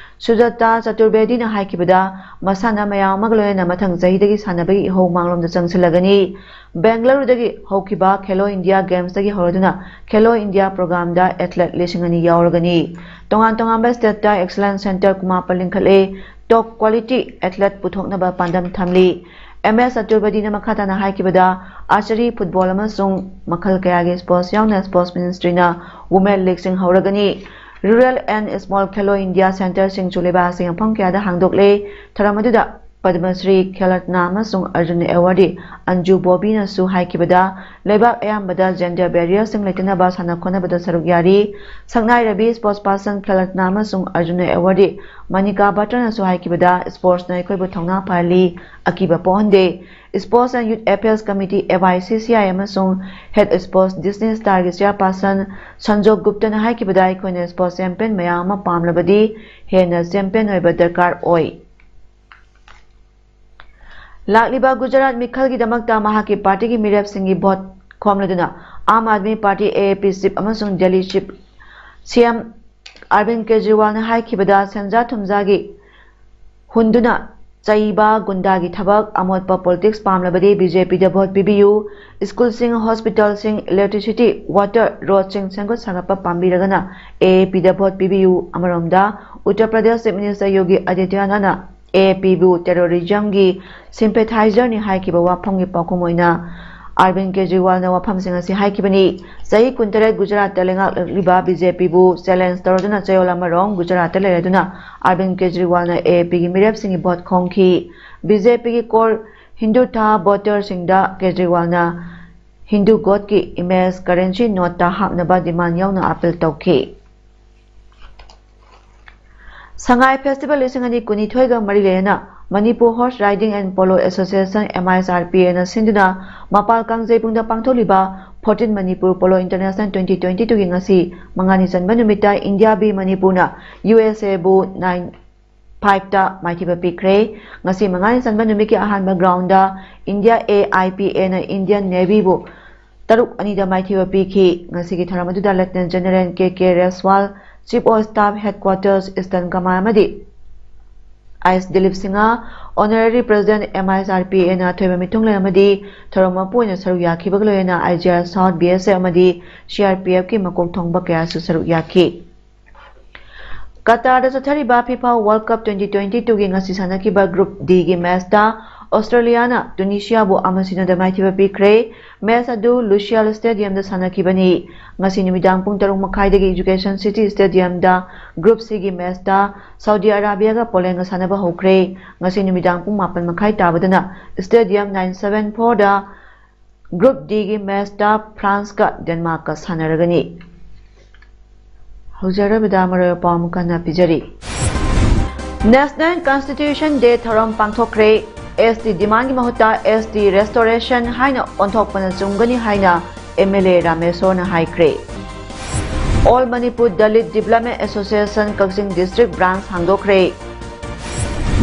ꯁꯨꯖꯥꯇꯥ ꯆꯇꯨꯔꯕꯦꯗꯤꯅ ꯍꯥꯏꯈꯤꯕꯗ, ꯃꯁꯥꯟꯅ ꯃꯌꯥꯝ ꯑꯃꯒ ꯂꯣꯏꯅꯅ ꯃꯊꯪ ꯆꯍꯤꯗꯒꯤ ꯁꯥꯟꯅꯕꯒꯤ ꯏꯍꯧ ꯃꯥꯡꯂꯣꯝꯗ ꯆꯪꯁꯤꯜꯂꯒꯅꯤ꯫ ꯕꯦꯡꯒꯂꯨꯔꯨꯗꯒꯤ ꯍꯧꯈꯤꯕ ꯈꯦꯂꯣ ꯏꯟꯗꯤꯌꯥ ꯒꯦꯝꯁꯇꯒꯤ ꯍꯧꯔꯗꯨꯅ ꯈꯦꯂꯣ ꯏꯟꯗꯤꯌꯥ ꯄ꯭ꯔꯣꯒ꯭ꯔꯥꯝꯗ ꯑꯦꯊꯂꯦꯠ ꯂꯤꯁꯤꯡ ꯑꯅꯤ ꯌꯥꯎꯔꯒꯅꯤ꯫ ꯇꯣꯉꯥꯟ ꯇꯣꯉꯥꯟꯕ ꯁ꯭ꯇꯦꯠꯇ ꯑꯦꯛꯁꯂꯦꯟꯁ ꯁꯦꯟꯇꯔ ꯀꯨꯟꯃꯥꯄꯟ ꯂꯤꯡꯈꯠꯂꯦ꯫ ꯇꯣꯞ ꯀ꯭ꯋꯥꯂꯤꯇꯤ ꯑꯦꯊꯂꯦꯠ ꯄꯨꯊꯣꯛꯅꯕ ꯄꯥꯟꯗꯝ ꯊꯝꯂꯤ꯫ ꯑꯦꯝ ꯑꯦꯁ ꯆꯇꯨꯔꯕꯦꯗꯤꯅ ꯃꯈꯥ ꯇꯥꯅ ꯍꯥꯏꯈꯤꯕꯗ, ꯑꯥꯔꯆꯔꯤ, ꯐꯨꯠꯕꯣꯜ ꯑꯃꯁꯨꯡ ꯃꯈꯜ ꯀꯌꯥꯒꯤ ꯁ꯭ꯄꯣꯔꯠꯁ ꯌꯥꯎꯅ ꯁ꯭ꯄꯣꯔꯠꯁ ꯃꯤꯅꯤꯁꯇ꯭ꯔꯤꯅ ꯋꯨꯃꯦꯟ ꯂꯤꯒꯁꯤꯡ ꯍꯧꯔꯒꯅꯤ꯫ Rural and small Khelo India ꯁꯦꯟꯇꯔꯁꯤꯡꯁꯨ ꯂꯩꯕꯥꯛ ꯑꯁꯤꯒꯤ ꯃꯐꯝ ꯀꯌꯥꯗ ꯍꯥꯡꯗꯣꯛꯂꯦ꯫ ꯊꯧꯔꯝ ꯑꯗꯨꯗ ꯄꯗꯃ ꯁ꯭ꯔꯤ ꯈꯦꯜꯔꯠꯅ ꯑꯃꯁꯨꯡ ꯑꯔꯖꯨꯟ ꯑꯦꯋꯥꯔꯗꯤ ꯑꯟꯖꯨ ꯕꯣꯕꯤꯅꯁꯨ ꯍꯥꯏꯈꯤꯕꯗ, ꯂꯩꯕꯥꯛ ꯑꯌꯥꯝꯕꯗ ꯖꯦꯟꯗꯔ ꯕꯦꯔꯤꯌꯔꯁꯤꯡ ꯂꯩꯇꯅꯕ ꯁꯥꯟꯅ ꯈꯣꯠꯅꯕꯗ ꯁꯔꯨꯛ ꯌꯥꯔꯤ꯫ ꯁꯛꯅꯥꯏꯔꯕꯤ ꯁ꯭ꯄꯣꯔꯠꯁ ꯄꯥꯔꯁꯟ ꯈꯦꯜꯔꯠꯅ ꯑꯃꯁꯨꯡ ꯑꯔꯖꯨꯟ ꯑꯦꯋꯥꯔꯗꯤ ꯃꯅꯤꯀꯥ ꯕꯇ꯭ꯔꯅꯁꯨ ꯍꯥꯏꯈꯤꯕꯗ, ꯁ꯭ꯄꯣꯔꯠꯁꯅ ꯑꯩꯈꯣꯏꯕꯨ ꯊꯧꯅꯥ ꯐꯍꯜꯂꯤ, ꯑꯀꯤꯕ ꯄꯣꯛꯍꯟꯗꯦ꯫ Sports and Youth Affairs Committee, F I C C I, ꯑꯃꯁꯨꯡ Head Sports Disney Starꯒꯤ ꯆꯤꯌꯥꯔꯄꯥꯔꯁꯟ ꯁꯟꯖꯣꯛ ꯒꯨꯞꯇꯅ ꯍꯥꯏꯈꯤꯕꯗ, ꯑꯩꯈꯣꯏꯅ ꯁ꯭ꯄꯣꯔꯠꯁ ꯆꯦꯝꯄꯤꯌꯟ ꯃꯌꯥꯝ ꯑꯃ ꯄꯥꯝꯂꯕꯗꯤ ꯍꯦꯟꯅ ꯆꯦꯝꯄꯤꯌꯟ ꯑꯣꯏꯕ ꯗꯔꯀꯥꯔ ꯑꯣꯏ꯫ ꯂꯥꯛꯂꯤꯕ ꯒꯨꯖꯔꯥꯠ ꯃꯤꯈꯜꯒꯤꯗꯃꯛꯇ ꯃꯍꯥꯛꯀꯤ ꯄꯥꯔꯇꯤꯒꯤ ꯃꯤꯔꯦꯞꯁꯤꯡꯒꯤ ꯚꯣꯠ ꯈꯣꯝꯂꯗꯨꯅ ꯑꯥꯝ ꯑꯥꯗꯃꯤ ꯄꯥꯔꯇꯤ, ꯑꯦ ꯑꯦ ꯄꯤ, ꯆꯤꯞ ꯑꯃꯁꯨꯡ ꯗꯦꯜꯂꯤ ꯆꯤꯞ ꯁꯤ ꯑꯦꯝ ꯑꯔꯕꯤꯟ ꯀꯦꯖꯔꯤꯋꯥꯜꯅ ꯍꯥꯏꯈꯤꯕꯗ, ꯁꯦꯟꯖꯥ ꯊꯨꯝꯖꯥꯒꯤ ꯍꯨꯟꯗꯨꯅ ꯆꯩꯕ, ꯒꯨꯟꯗꯥꯒꯤ ꯊꯕꯛ, ꯑꯃꯣꯠꯄ ꯄꯣꯂꯤꯇꯤꯛꯁ ꯄꯥꯝꯂꯕꯗꯤ ꯕꯤ ꯖꯦ ꯄꯤꯗ ꯚꯣꯠ ꯄꯤꯕꯤꯌꯨ꯫ ꯁ꯭ꯀꯨꯜꯁꯤꯡ, ꯍꯣꯁꯄꯤꯇꯥꯜꯁꯤꯡ, ꯏꯂꯦꯛꯇ꯭ꯔꯤꯁꯤꯇꯤ, ꯋꯥꯇꯔ, ꯔꯣꯗꯁꯤꯡ ꯁꯦꯝꯒꯠ ꯁꯥꯒꯠꯄ ꯄꯥꯝꯕꯤꯔꯒꯅ ꯑꯦ ꯑꯦ ꯄꯤꯗ ꯚꯣꯠ ꯄꯤꯕꯤꯌꯨ꯫ ꯑꯃꯔꯣꯝꯗ, ꯎꯠꯇꯔ ꯄ꯭ꯔꯗꯦꯁ ꯆꯤꯐ ꯃꯤꯅꯤꯁꯇꯔ ꯌꯣꯒꯤ ꯑꯥꯗꯤꯇ꯭ꯌꯅꯥꯊꯅ ꯑꯦ ꯑꯦ ꯄꯤꯕꯨ ꯇꯦꯔꯣꯔꯤꯖꯝꯒꯤ ꯁꯤꯝꯄꯦꯊꯥꯏꯖꯔꯅꯤ ꯍꯥꯏꯈꯤꯕ ꯋꯥꯐꯝꯒꯤ ꯄꯥꯎꯈꯨꯝ ꯑꯣꯏꯅ ꯑꯔꯕꯤꯟ ꯀꯦꯖꯔꯤꯋꯥꯜꯅ ꯋꯥꯐꯝꯁꯤꯡ ꯑꯁꯤ ꯍꯥꯏꯈꯤꯕꯅꯤ꯫ ꯆꯍꯤ ꯀꯨꯟꯇꯔꯦꯠ ꯒꯨꯖꯔꯥꯠꯇ ꯂꯩꯉꯥꯛꯂꯛꯂꯤꯕ ꯕꯤ ꯖꯦ ꯄꯤꯕꯨ ꯆꯦꯂꯦꯟꯖ ꯇꯧꯔꯗꯨꯅ ꯆꯌꯣꯜ ꯑꯃꯔꯣꯝ ꯒꯨꯖꯔꯥꯠꯇ ꯂꯩꯔꯗꯨꯅ ꯑꯔꯕꯤꯟ ꯀꯦꯖꯔꯤꯋꯥꯜꯅ ꯑꯦ ꯑꯦ ꯄꯤꯒꯤ ꯃꯤꯔꯦꯞꯁꯤꯡꯒꯤ ꯚꯣꯠ ꯈꯣꯝꯈꯤ꯫ ꯕꯤ ꯖꯦ ꯄꯤꯒꯤ ꯀꯣꯔ ꯍꯤꯟꯗꯨꯊꯥ ꯚꯣꯇꯔꯁꯤꯡꯗ ꯀꯦꯖꯔꯤꯋꯥꯜꯅ ꯍꯤꯟꯗꯨ ꯒꯣꯗꯀꯤ ꯏꯃꯦꯖ ꯀꯔꯦꯟꯁꯤ ꯅꯣꯠꯇ ꯍꯥꯞꯅꯕ ꯗꯤꯃꯥꯟ ꯌꯥꯎꯅ ꯑꯥꯄꯤꯜ ꯇꯧꯈꯤ꯫ ꯁꯉꯥꯏ ꯐꯦꯁꯇꯤꯚꯦꯜ ꯂꯤꯁꯤꯡ ꯑꯅꯤ ꯀꯨꯟꯅꯤꯊꯣꯏꯒ ꯃꯔꯤ ꯂꯩꯅꯅ Manipur horse riding and polo association, M I S R P ꯑꯦꯅ ꯁꯤꯟꯗꯨꯅ ꯃꯄꯥꯜ ꯀꯥꯡꯖꯩꯕꯨꯡꯗ ꯄꯥꯡꯊꯣꯛꯂꯤꯕ fourteen Manipur polo international twenty twenty twoꯒꯤ ꯉꯁꯤ ꯃꯉꯥꯅꯤ ꯆꯟꯕ ꯅꯨꯃꯤꯠꯇ ꯏꯟꯗꯤꯌꯥ ꯕꯤ ꯃꯅꯤꯄꯨꯔꯅ ꯌꯨ ꯑꯦꯁ ꯑꯦꯕꯨ nine ꯐꯥꯏꯚꯇ ꯃꯥꯏꯊꯤꯕ ꯄꯤꯈ꯭ꯔꯦ꯫ ꯉꯁꯤ ꯃꯉꯥꯅꯤ ꯆꯟꯕ ꯅꯨꯃꯤꯠꯀꯤ ꯑꯍꯥꯟꯕ ground India A I P ꯑꯦꯅ ꯏꯟꯗꯤꯌꯟ ꯅꯦꯚꯤꯕꯨ ꯇꯔꯨꯛ ꯑꯅꯤꯗ ꯃꯥꯏꯊꯤꯕ ꯄꯤꯈꯤ꯫ ꯉꯁꯤꯒꯤ ꯊꯧꯔꯝ ꯑꯗꯨꯗ lieutenant general K K Repswal, chief of staff headquarters eastern command ꯑꯃꯗꯤ I S Dilip Singh, honorary president M I S R P ꯑꯦꯅ ꯊꯣꯏꯕ ꯃꯤꯊꯨꯡꯂꯦꯟ ꯑꯃꯗꯤ ꯊꯧꯔꯝ ꯃꯄꯨ ꯑꯣꯏꯅ ꯁꯔꯨꯛ ꯌꯥꯈꯤꯕꯒ ꯂꯣꯏꯅꯅ ꯑꯥꯏ ꯖꯤ ꯑꯥꯔ ꯁꯥꯎꯠ, ꯕꯤ ꯑꯦꯁ ꯑꯦꯐ ꯑꯃꯗꯤ ꯁꯤ ꯑꯥꯔ ꯄꯤ ꯑꯦꯐꯀꯤ ꯃꯀꯣꯛ ꯊꯣꯡꯕ ꯀꯌꯥꯁꯨ ꯁꯔꯨꯛ ꯌꯥꯈꯤ꯫ ꯀꯇꯥꯔꯗ ꯆꯠꯊꯔꯤꯕ FIFA world cup twenty twenty ꯇꯨꯒꯤ ꯉꯁꯤ ꯁꯥꯟꯅꯈꯤꯕ ꯒ꯭ꯔꯨꯞ ꯗꯤꯒꯤ ꯃꯦꯆꯇ ꯑꯣꯁꯇ꯭ꯔꯦꯂꯤꯌꯥꯅ ꯇꯨꯅꯤꯁꯤꯌꯥꯕꯨ ꯑꯃ ꯁꯤꯅꯣꯗ ꯃꯥꯏꯊꯤꯕ ꯄꯤꯈ꯭ꯔꯦ꯫ ꯃꯦꯆ ꯑꯗꯨ ꯂꯨꯁꯤꯌꯥꯜ ꯁ꯭ꯇꯦꯗꯤꯌꯝꯗ ꯁꯥꯟꯅꯈꯤꯕꯅꯤ꯫ ꯉꯁꯤ ꯅꯨꯃꯤꯗꯥꯡ ꯄꯨꯡ ꯇꯔꯨꯛ ꯃꯈꯥꯏꯗꯒꯤ ꯏꯖꯨꯀꯦꯁꯟ ꯁꯤꯇꯤ ꯁ꯭ꯇꯦꯗꯤꯌꯝꯗ ꯒ꯭ꯔꯨꯞ ꯁꯤꯒꯤ ꯃꯦꯆꯇ ꯁꯥꯎꯗꯤ ꯑꯔꯥꯕꯤꯌꯥꯒ ꯄꯣꯂꯦꯟꯒ ꯁꯥꯟꯅꯕ ꯍꯧꯈ꯭ꯔꯦ꯫ ꯉꯁꯤ ꯅꯨꯃꯤꯗꯥꯡ ꯄꯨꯡ ꯃꯥꯄꯟ ꯃꯈꯥꯏ ꯇꯥꯕꯗꯅ ꯁ꯭ꯇꯦꯗꯤꯌꯝ ꯅꯥꯏꯟ ꯁꯚꯦꯟ ꯐꯣꯔꯗ ꯒ꯭ꯔꯨꯞ ꯗꯤꯒꯤ ꯃꯦꯆꯇ ꯐ꯭ꯔꯥꯟꯁꯀ ꯗꯦꯟꯃꯥꯔꯛꯀ ꯁꯥꯟꯅꯔꯒꯅꯤ꯫ ꯍꯧꯖꯔꯕꯗ ꯃꯔꯨꯑꯣꯏꯕ ꯄꯥꯎ ꯑꯃꯨꯛ ꯍꯟꯅ ꯄꯤꯖꯔꯤ꯫ ꯅꯦꯁꯅꯦꯜ ꯀꯟꯁꯇꯤꯇ꯭ꯌꯨꯁꯟ ꯗꯦ ꯊꯧꯔꯝ ꯄꯥꯡꯊꯣꯛꯈ꯭ꯔꯦ꯫ ꯑꯦꯁ ꯇꯤ ꯗꯤꯃꯥꯟꯒꯤ ꯃꯍꯨꯠꯇ ꯑꯦꯁ ꯇꯤ ꯔꯦꯁꯇꯣꯔꯦꯁꯟ ꯍꯥꯏꯅ ꯑꯣꯟꯊꯣꯛꯄꯅ ꯆꯨꯝꯒꯅꯤ ꯍꯥꯏꯅ ꯑꯦꯝ ꯑꯦꯜ ꯑꯦ ꯔꯥꯃꯦꯁꯣꯔꯅ ꯍꯥꯏꯈ꯭ꯔꯦ꯫ All Manipur Dalit development association ꯀꯛꯆꯤꯡ ꯗꯤꯁꯇ꯭ꯔꯤꯛ ꯕ꯭ꯔꯥꯟꯁ ꯍꯥꯡꯗꯣꯛꯈ꯭ꯔꯦ꯫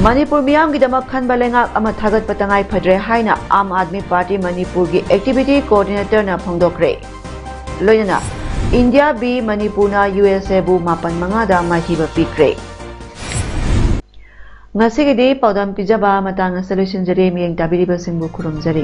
ꯃꯅꯤꯄꯨꯔ ꯃꯤꯌꯥꯝꯒꯤꯗꯃꯛ ꯈꯟꯕ ꯂꯩꯉꯥꯛ ꯑꯃ ꯊꯥꯒꯠꯄ ꯇꯉꯥꯏ ꯐꯗ꯭ꯔꯦ ꯍꯥꯏꯅ ꯑꯥꯝ ꯑꯥꯗꯃꯤ ꯄꯥꯔꯇꯤ ꯃꯅꯤꯄꯨꯔꯒꯤ ꯑꯦꯛꯇꯤꯚꯤꯇꯤ ꯀꯣꯑꯣꯔꯗꯤꯅꯦꯇꯔꯅ ꯐꯣꯡꯗꯣꯛꯈ꯭ꯔꯦ꯫ ꯂꯣꯏꯅꯅ ꯏꯟꯗꯤꯌꯥ ꯕꯤ ꯃꯅꯤꯄꯨꯔꯅ ꯌꯨ ꯑꯦꯁ ꯑꯦꯕꯨ ꯃꯥꯄꯟ ꯃꯉꯥꯗ ꯃꯥꯏꯊꯤꯕ ꯄꯤꯈ꯭ꯔꯦ꯫ ꯉꯁꯤꯒꯤꯗꯤ ꯄꯥꯎꯗꯝ ꯄꯤꯖꯕ ꯃꯇꯥꯡ ꯑꯁꯤꯗ ꯂꯣꯏꯁꯤꯟꯖꯔꯦ꯫ ꯃꯤꯠꯌꯦꯡ ꯇꯥꯕꯤꯔꯤꯕꯁꯤꯡꯕꯨ ꯈꯨꯔꯨꯝꯖꯔꯤ꯫